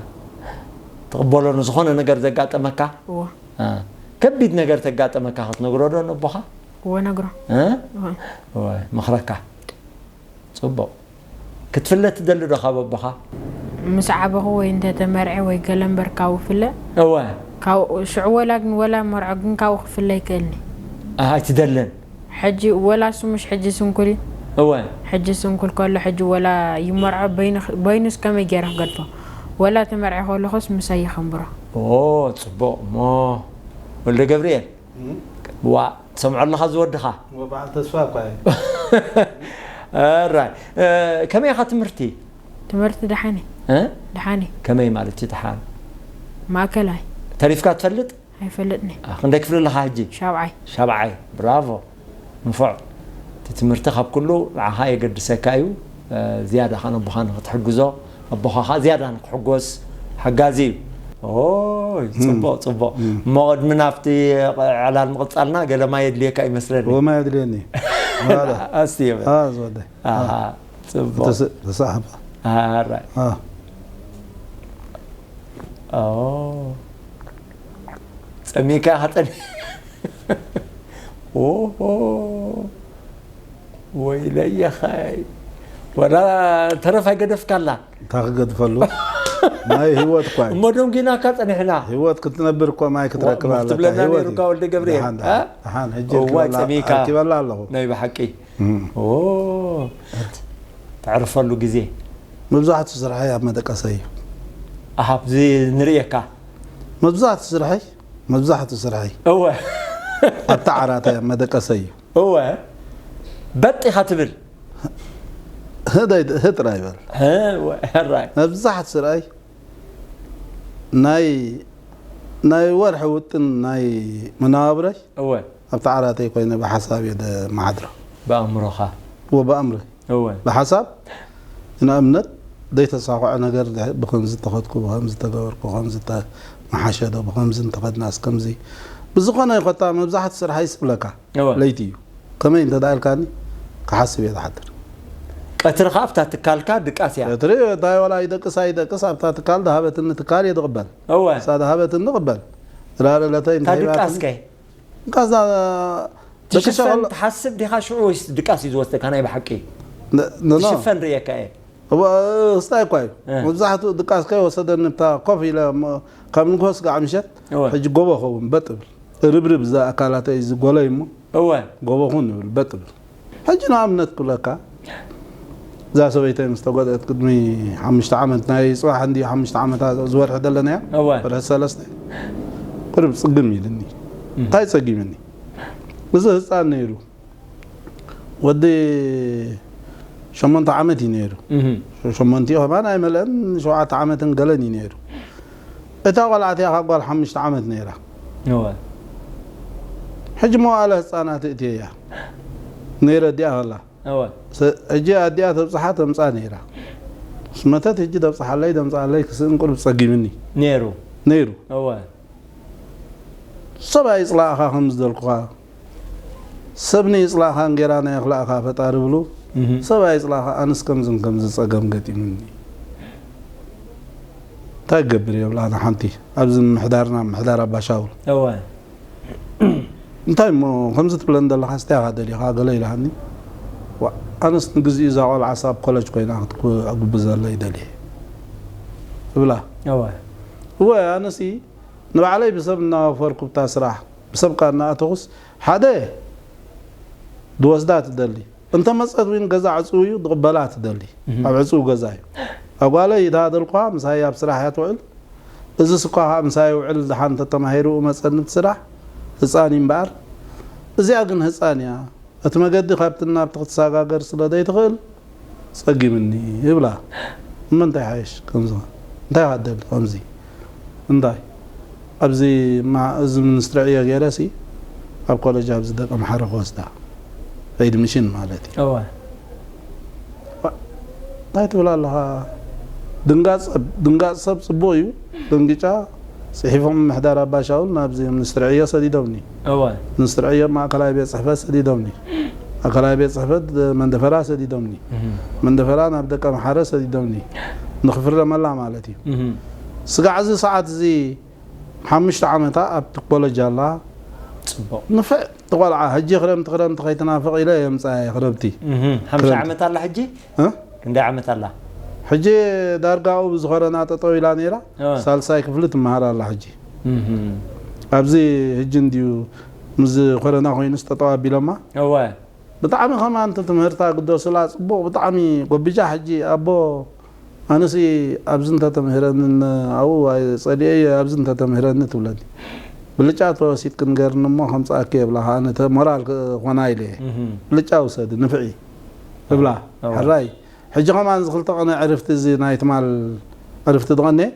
ትቕበሎ ንዝኾነ ነገር ዘጋጠመካ? እዎ እ። ከቢድ ነገር ተጋጠመካ ክትነግሮ ዶ ነቦኻ? እዎ ነግሮ እ? እዎ እወ፣ መኽረካ። ጽቡቕ። ክትፍለ ትደሊ ዶ ካብ ኣቦኻ? ምስ ዓበኹ ወይ እንተ ተመርዐ ወይ ገለ እምበር ካብኡ ፍለ እወ። ካብኡ ሽዑ ወላ ግን ወላ መርዖ ግን ካብኡ ክፍለ ይክእልኒ ኣህ፣ ኣይትደልን? ሕጂ ወላ እሱ ምሽ ሕጂ ስንኩል እዩ እወ። ሕጂ ስንኩል ከሎ ሕጂ ወላ ይመርዖ በይኑ- በይኑስ ከመይ ገይረ ክገድፎ ወላ ተመርዐ ከለኹስ ምሳይ ይኸንብሮ ኦ፣ ጽቡቕ እሞ ወልደ ገብርኤል ዋ ትሰምዖ ኣለኻ ዝወድኻ ወበዓል ተስፋ እኳ እዩ። ራይ። ከመይ ኢኻ ትምህርቲ? ትምህርቲ ደሓኒ እ? ደሓኒ ከመይ ማለት እዩ ደሓን? ማእከላይ ተሪፍካ ትፈልጥ? ኣይፈልጥኒ ኣ፣ ክንደይ ክፍሊ ኣለኻ ሕጂ? ሻብዓይ ሻብዓይ። ብራቮ። ንፉዕ። እቲ ትምህርቲ ካብ ኩሉ ንዓኻ የገድሰካ እዩ። ዝያዳ ኸ ነቦኻ ንክትሕግዞ ኣቦኻ ኸዓ ዝያዳ ንክሕጎስ ሓጋዚ እዩ። ኦይ፣ ጽቡቕ ጽቡቕ። እሞ ቅድሚ ናብቲ ዕላል ምቕጻልና ገለ ማይ የድልየካ ይመስለኒ። ወማይ ኣድልየኒ። ዋላ። ኣስትዮ በል። ኣ ዝወደይ። ኣሃ፣ ጽቡቕ። ተስ- ተሳሓባ። ኣራይ። ኣ ኦ። ጸሚካ ኸጠን። ኦሆ። ወይለየኸይ። ወላ ተረፍ ኣይገደፍካላ። እንታይ ክገድፈሉ? ናይ ህይወት እኳ እዩ። እሞ ደንጊናካ ጸኒሕና። ህይወት ክትነብር እኮ ማይ ክትረክብ ዋ፣ ኣለካ። ትብለና ህይወት ነይሩ እዩ። እኳ ወልደ ገብርኤል። ደሓን፣ እ? ደሓን፣ ደሓን። ሕጂ እዋይ፣ ኣርኪበላ- ጸሚካ። ኣርኪበላ ኣለኹ። ናይ ብሓቂ። እም። ኦ። ተዕርፈሉ ግዜ። መብዛሕትኡ ስርሐይ ኣብ መደቀሰ እዩ። ኣሃ፣ ኣብዚ ንርእየካ። መብዛሕትኡ ስርሐይ፣ መብዛሕትኡ ስርሐይ እወ። ኣብታ ዓራተይ ኣብ መደቀሰ እዩ። እወ። በጥ ኢኻ ትብል። ህደይ- ህጥራ ይበል። እ፣ እወ፣ ሕራይ። መብዛሕትኡ ስርሐይ ናይ- ናይ ወርሒ ውጥን ናይ መነባብረይ እወ። ኣብታ ዓራተይ ኮይነ ብሓሳብ እየ ደመሓድሮ። ብኣእምሮኻ። እወ ብኣእምሮይ። እወ። ብሓሳብ ንኣብነት ዘይተሳኽዖ ነገር ብኸምዚ እንተኸድኩ፣ ብኸምዚ እንተገበርኩ፣ ብኸምዚ እንተመሓሸ ዶ፣ ብኸምዚ እንተኸድናስ ከምዚ። ብዝኾነ ይኾታ መብዛሕትኡ ስርሐይ ይስእለካ። እወ። ለይቲ እዩ። ከመይ እንተ ደኣ ኢልካኒ ክሓስብ እየ ዝሓድር። ቀትሪ ኸዓ ኣብታ ትካልካ ድቃስ እያ። ቀትሪ እንታይ ዋላ ይደቅስ ኣይደቅስ ኣብታ ትካል ዝሃበትኒ ትካል እየ ዝቕበል። እወ። እሳ ዝሃበትኒ ይቕበል። ድራር ዕለተይ እታ እንታይ ድቃስ ሂባትኒ? ከ? ድቃስ እዛ ደቅሰ ትሽፈን ከሎ- ትሓስብ ዲኻ ሽዑ ወይስ ድቃስ እዩ ዝወስደካ ናይ ብሓቂ? ን- ን- ኖ። ትሽፈን ርእየካ እየ። እወ፣ ክስታይ እኳ እዩ። እ። መብዛሕትኡ ድቃስ ከይወሰደኒ ብታ ኮፍ ኢለ እሞ ካብ ንጎስ ጋዕ ምሸት እወ። ሕጂ ጎቦ ኸውን በጥ እብል። ርብርብ እዛ ኣካላተይ እዚ ጎለይ እሞ እወ። ጎቦ ኩን ይብል በጥ እብል። ሕጂ ንኣብነት ክብለካ እዛ ሰበይተይ ምስ ተጎድአት ቅድሚ ሓሙሽተ ዓመት ናይ ጽባሕ እንዲ ሓሙሽተ ዓመት ዝወርሒ ዘለናያ እወ። ወርሒ ሰለስተ ቁርብ ጽግም ኢልኒ። እንታይ ጸጊምኒ? እዚ ህፃን ነይሩ ወዲ ሸሞንተ ዓመት እዩ ነይሩ። እህ። ሸሞንቲኡ ከማን ኣይመልአን ሸውዓተ ዓመትን ገለን እዩ ነይሩ። እታ ቆልዓ እቲኣ ካብ ጓል ሓሙሽተ ዓመት ነይራ። እወ። ሕጂ መዋእለ ህፃናት እእትየያ ነይረ። ኣዲኣ ከላ እወ ሰ- ሕጂ ኣዲኣ ተብፅሓ ተምፃ ነይራ። ምስ መተት ሕጂ ተብፅሓለይ ተምፃለይ ክስእን ቁሩብ ፀጊምኒ ነይሩ ነይሩ። እወ ሰብ ኣይፅላእኻ ከም ዝደልኩኻ፣ ሰብ ንይፅላእኻ እንጌራ ናይ ኣኽላእኻ ፈጣሪ ብሉ። እህ ሰብ ኣይፅላእኻ ኣንስ ከምዝን ከምዚ ፀገም ገጢሙኒ። እንታይ ክገብር እየ ብላ ሓንቲ ኣብዚ ምሕዳርና ምሕዳር ኣባሻውል እወ እንታይ እሞ ከምዚ ትብለን ዘለኻ ስታይ ኢኻ ደሊኻ ገለ ኢላሃኒ። ዋ፣ ኣነስ ንግዚኡ እዛ ቆልዓ ሳብ ኮለጅ ኮይና ክትጉብዘለይ ደልየ እብላ። እወ እወ ኣነሲ ንባዕለይ ብሰብ እናወፈርኩ ብታ ስራሕ ብሰብ ካ እናኣተኹስ ሓደ ድወስዳ ትደሊ። እንተ መፀት እውን ገዛ ዕፅው እዩ ድቕበላ ትደሊ። ኣብ ዕፅው ገዛ እዩ ኣጓለይ እታ ደልኳ ምሳይ ኣብ ስራሕ እያ ትውዕል። እዚ ስኳ ከዓ ምሳይ ውዕል ድሓን ተተማሂሩ መፀኒ ብስራሕ ህፃን እዩ እምበኣር። እዚኣ ግን ህፃን እያ። እቲ መገዲ ካብቲ ናብቲ ክትሰጋገር ስለ ዘይትኽእል ፀጊምኒ ይብላ። እመ እንታይ ሓይሽ ከምዚ እንታይ ካደል ከምዚ እንታይ ኣብዚ እዚ ሚኒስትሪ ዕዮ ገይረ ሲ ኣብ ኮለጅ ኣብዚ ደቂ ኣምሓረ ክወስዳ ኤድሚሽን ማለት እዩ። እወ እንታይ ትብል ኣለኻ? ድንጋፅ ሰብ ፅቡቕ እዩ። ደንጊጫ ፅሒፎም ምሕዳር ኣባሻውል ናብዚ ሚኒስትሪ ዕዮ ሰዲዶምኒ። እወ ሚኒስትሪ ዕዮ ማእከላይ ቤት ፅሕፈት ሰዲዶምኒ። ማእከላይ ቤት ፅሕፈት መንደፈራ ሰዲዶምኒ። መንደፈራ ናብ ደቀ ምሓረ ሰዲዶምኒ። ንክፍረመላ ማለት እዩ። ስጋዕ እዚ ሰዓት እዚ ሓሙሽተ ዓመታ ኣብቲ ኮለጅ ኣላ። ፅቡቕ ንፍዕ ትቆልዓ ሕጂ ክረምቲ ክረምቲ ከይትናፍቕ ኢለ የምፃ ክረምቲ ሓምሳ ዓመት ኣላ ሕጂ እ? ክንደይ ዓመት ኣላ ሕጂ ዳርጋኡ ብዝኾረና ጠጠው ኢላ ነይራ። ሳልሳይ ክፍሊ ትመሃር ኣላ ሕጂ። ኣብዚ ሕጂ እንድዩ ምስ ኮረና ኮይኑስ ጠጠው ኣቢሎማ። እወ ብጣዕሚ ከማን እቲ ትምህርታ ግደሱላ ፅቡቕ ብጣዕሚ ጎቢጃ። ሕጂ ኣቦ ኣነሲ ኣብዚ እንተተምህረንን ኣብኡ ጸሊኤ ኣብዚ እንተተምህረኒ ትብለኒ። ብልጫ ተወሲድ ክንገርኒ እሞ ከምፅኣኪ የብላ ከዓ ነተ ሞራል ክኾና ኢለ እየ። ብልጫ ውሰድ ንፍዒ እብላ። ሕራይ ሕጂ ከማን እዚ ክልተ ቀነ ዕርፍቲ እዚ ናይ ትማል ዕርፍቲ ትቐንየ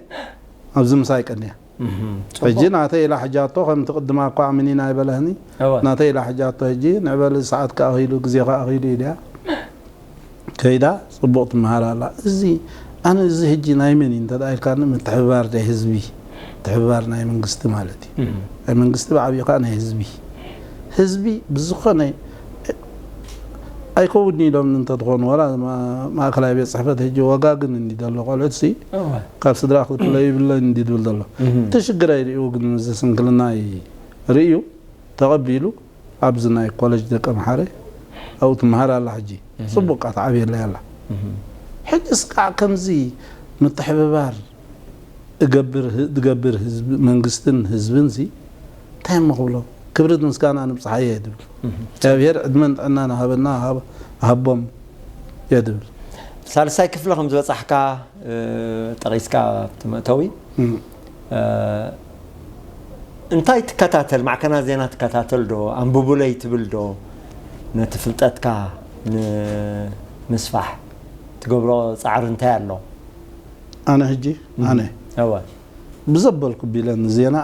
ኣብዚ ምሳይ ቀንያ። ሕጂ ናተይ ኢላ ሕጃቶ ከምቲ ቅድማ እኳ ኣምኒና ኣይበለህኒ። ናተይ ኢላ ሕጃቶ ሕጂ ንዕበል ሰዓት ከኣኺሉ ግዜ ከኣኺሉ ኢልያ ከይዳ ፅቡቕ ትመሃር ኣላ። እዚ ኣነ እዚ ሕጂ ናይ መን እዩ እንተ ኢልካኒ ምትሕብባር ናይ ህዝቢ ምትሕብባር ናይ መንግስቲ ማለት እዩ። ናይ መንግስቲ ብዓብዩ ከዓ ናይ ህዝቢ ህዝቢ ብዝኾነ ኣይከውድን ኢሎም እንተትኾኑ ዋላ ማእከላይ ቤት ፅሕፈት ሕጂ ወጋግን እንዲ ዘሎ ቆልዑት ሲ ካብ ስድራ ክፍለ ይብለን እንዲ ዝብል ዘሎ እቲ ሽግር ኣይርእዩ ግን እዚ ስንክልና ርእዩ ተቐቢሉ ኣብዚ ናይ ኮለጅ ደቀ መሓረ ኣብኡ ትመሃር ኣላ ሕጂ ፅቡቅ ቃ ትዓብየለይ ኣላ ሕጂ ስቃዕ ከምዚ ምትሕብባር እገብር ዝገብር ህዝቢ መንግስትን ህዝብን ሲ እንታይ እሞ ክብሎ ክብርን ምስጋና ንብፅሓዮ እየ ድብል እግዚኣብሔር ዕድመን ጥዕናን ሃበና ሃቦም እየ ድብል ሳልሳይ ክፍሊ ከም ዝበፃሕካ ጠቂስካ ኣብቲ መእተዊ እንታይ ትከታተል ማዕከናት ዜና ትከታተል ዶ ኣንብቡለይ ትብል ዶ ነቲ ፍልጠትካ ንምስፋሕ ትገብሮ ፃዕሪ እንታይ ኣሎ ኣነ ሕጂ ኣነ እወ ብዘበልኩ ቢለን ዜና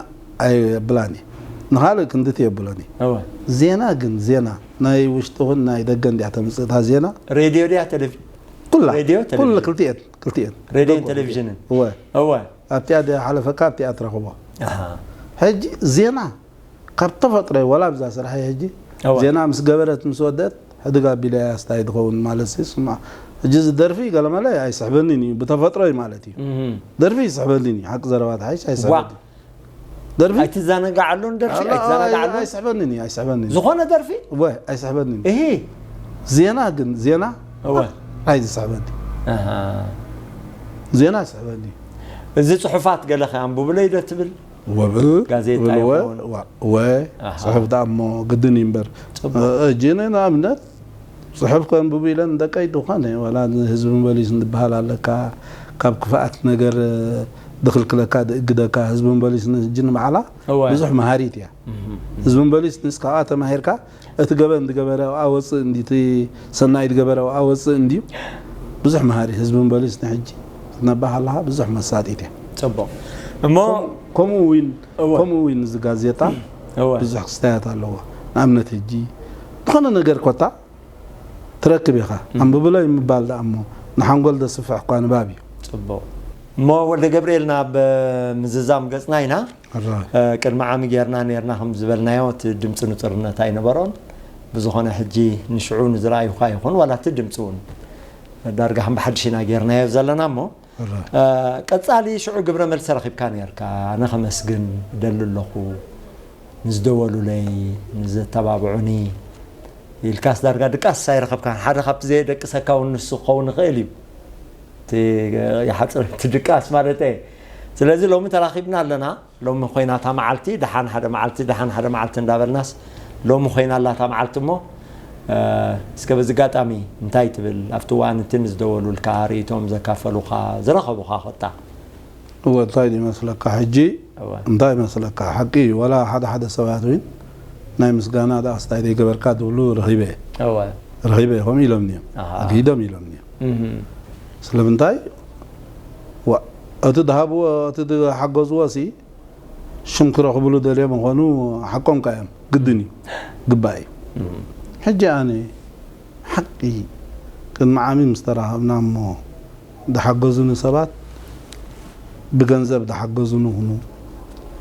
ኣይብላን እየ ንካልእ ክንድቲ የብሎን እየ እወ ዜና ግን ዜና ናይ ውሽጢ ኹን ናይ ደገ እንዲያ ተምፅእ እታ ዜና ሬድዮ ድያ ቴሌቪ ኩላ ሬድዮ ኩሉ ቴሌቪዥን ክልቲኤን ክልቲኤን ሬድዮን ቴሌቪዥንን እወ እወ ኣብቲኣ ድያ ሓለፈካ ኣብቲኣ ትረኽቦ ኣሃ ሕጂ ዜና ካብ ተፈጥሮ ወላ ብዛ ስራሕ ሕጂ እወ ዜና ምስ ገበረት ምስ ወደት ሕድግ ኣቢለያ ስታይ ትኸውን ማለት ሲ ስማ ሕጂ እዚ ደርፊ ገለመለ ኣይስሕበንን እዩ ብተፈጥሮ እዩ ማለት እዩ እህ ደርፊ ይስሕበልን እዩ ሓቂ ዘረባ ተሓይሽ ዋ ኣይስሕበልን ደርፊ ኣይትዘናጋዓሉን ደርፊ ኣይትዘናጋዓሉን ኣይስሕበንን እዩ ኣይስሕበንን እዩ ዝኾነ ደርፊ ወ ኣይስሕበንን እዩ እሂ ዜና ግን ዜና እወ ኣይዝስሕበኒ ኣሃ ዜና ይስሕበኒ እዩ እዚ ፅሑፋት ገለ ከ ኣንብቡለይ ዶ ትብል ወብል ጋዜጣ ወብል ወ ይኸውን። ዋ- ወ ኣሃ። ፅሑፍ ደኣ እሞ ግድን እዩ እምበር ፅቡቅ እጂ ንኣብነት ፅሑፍ ከንብቡ ኢለን ደቀይ ዝኾነ ዋላ ህዝቢ መበሊስ ንበሃል ኣለካ ካብ ክፍኣት ነገር ድኽልክለካ ድእግደካ ህዝቢ መበሊስ ንእጂ ንባዕላ እወ ብዙሕ መሃሪት እያ እህ ህዝቢ መበሊስ ንስካ ከዓ ተማሂርካ እቲ ገበን ዝገበረ ኣብኣ ወፅእ እንዲ እቲ ሰናይ ዝገበረ ኣብኣ ወፅእ እንድዩ ብዙሕ መሃሪ ህዝቢ መበሊስ ንሕጂ ክትነባህ ኣለካ ብዙሕ መሳጢት እያ ፅቡቅ እሞ ከምኡ እውን እወ ከምኡ እውን እዚ ጋዜጣ እወ ብዙሕ ክስታያት ኣለዎ ንኣብነት ሕጂ ዝኾነ ነገር ኮታ ትረክብ ኢኻ። ኣንብብለይ ምባል ደኣ እሞ ንሓንጎል ዘስፍሕ እኳ ንባብ እዩ። ጽቡቕ። እሞ ወልደ ገብርኤል፣ ናብ ምዝዛም ገጽና ኢና። ሕራይ። ቅድሚ ዓሚ ጌርና ኔርና ከም ዝበልናዮ፣ እቲ ድምፂ ንፁርነት ኣይነበሮን። ብዝኾነ ሕጂ ንሽዑ ንዝረኣዩኻ ይኹን ዋላ እቲ ድምፂ እውን ዳርጋ ከም ብሓድሽ ኢና ጌርናዮ ዘለና። እሞ ሕራይ። ቀፃሊ ሽዑ ግብረ መልሲ ረኺብካ ኔርካ፣ ኣነ ከመስግን ደሊ ኣለኹ፣ ንዝደወሉለይ፣ ንዘተባብዑኒ ኢልካስ ዳርጋ ድቃስ ኣይረኸብካን። ሓደ ካብቲ ዘየደቅሰካ እውን ንሱ ክኸውን ይኽእል እዩ፣ እቲ ይሓፅር እቲ ድቃስ ማለት እየ። ስለዚ ሎሚ ተራኺብና ኣለና። ሎሚ ኮይና እታ መዓልቲ፣ ደሓን ሓደ መዓልቲ፣ ደሓን ሓደ መዓልቲ እንዳበልናስ ሎሚ ኮይና ኣላ እታ መዓልቲ። እሞ እስከ በዚ ኣጋጣሚ እንታይ ትብል? ኣብቲ እዋን እቲ ንዝደወሉልካ፣ ርእይቶም ዘካፈሉኻ፣ ዝረኸቡኻ ኮታ? እወ፣ እንታይ ድዩ መስለካ ሕጂ? እወ። እንታይ መስለካ? ሓቂ እዩ። ዋላ ሓደ ሓደ ሰባት እውን ናይ ምስጋና ደኣ ስታይ ዘይገበርካ ትብሉ ረኺበ እየ። እወ። ረኺበ እየ፣ ከምኡ ኢሎምኒ እዮም። ኣሃ። ኣግሂዶም ኢሎምኒ እዮም። እም። ስለምንታይ? ዋ፣ እቲ ድሃብዎ፣ እቲ ድሓገዝዎ ሲ ሽም ክረኽብሉ ደልዮም ምኾኑ ሓቆም ካ እዮም። ግድን እዩ። ግባእ እዩ። እም። ሕጂ ኣነ ሓቂ ቅድሚ ዓሚ ምስ ተራኸብና እሞ ድሓገዙኒ ሰባት ብገንዘብ ድሓገዙኒ ይኹኑ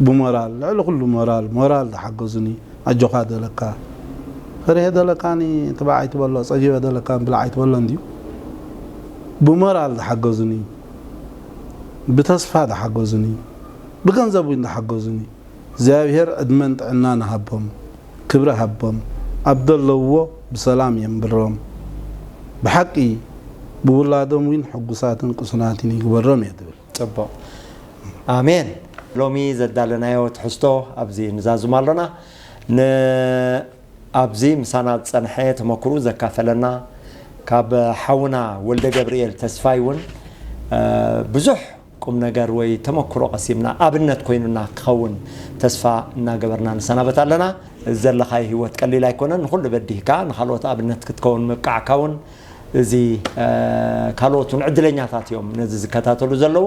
ብሞራል፣ ልዕሊ ኩሉ ሞራል፣ ሞራል ድሓገዙኒ፣ ኣጆኻ ደለካ፣ ፈሪሀ ደለካኒ ትባዕ ኣይትበሎ፣ ጸጊበ ደለካኒ ብላዕ ኣይትበሎ እንድዩ። ብሞራል ድሓገዙኒ፣ ብተስፋ ድሓገዙኒ፣ ብገንዘብ እውን ድሓገዙኒ፣ እግዚኣብሔር ዕድመን ጥዕናን ሃቦም፣ ክብሪ ሃቦም፣ ኣብ ዘለውዎ ብሰላም የንብሮም። ብሓቂ ብውላዶም እውን ሕጉሳትን ቅሱናትን ይግበሮም እየ ትብል። ጽቡቕ። ኣሜን። ሎሚ ዘዳለናዮ ትሕዝቶ ኣብዚ ንዛዝም ኣሎና። ን ኣብዚ ምሳና ዝጸንሐ ተመክሩ ዘካፈለና ካብ ሓውና ወልደ ገብርኤል ተስፋይ እውን ብዙሕ ቁም ነገር ወይ ተመክሮ ቀሲምና፣ ኣብነት ኮይኑና ክኸውን ተስፋ እናገበርና ንሰናበት ኣለና። ዘለኻዮ ህይወት ቀሊል ኣይኮነን። ንኹሉ በዲህካ ንኻልኦት ኣብነት ክትከውን ምብቃዕካ እውን፣ እዚ ካልኦት እውን ዕድለኛታት እዮም ነዚ ዝከታተሉ ዘለዉ።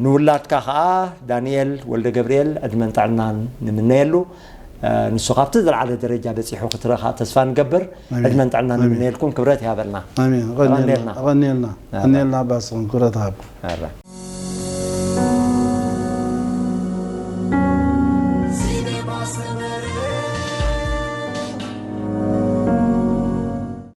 ንውላድካ ከዓ ዳንኤል ወልደ ገብርኤል ዕድመን ጥዕናን ንምነየሉ። ንሱ ካብቲ ዝለዓለ ደረጃ በፂሑ ክትረኻ ተስፋ ንገብር። ኣሜን። ዕድመን ጥዕናን ኣሜን። ንምነየልኩም። ክብረት ይሃበልና። ኣሜን። ቀኒልና። ቀኒልና። ኣረ። ቀኒልና ኣባ ስኹም ክብረት ሃብኩም። ኣረ።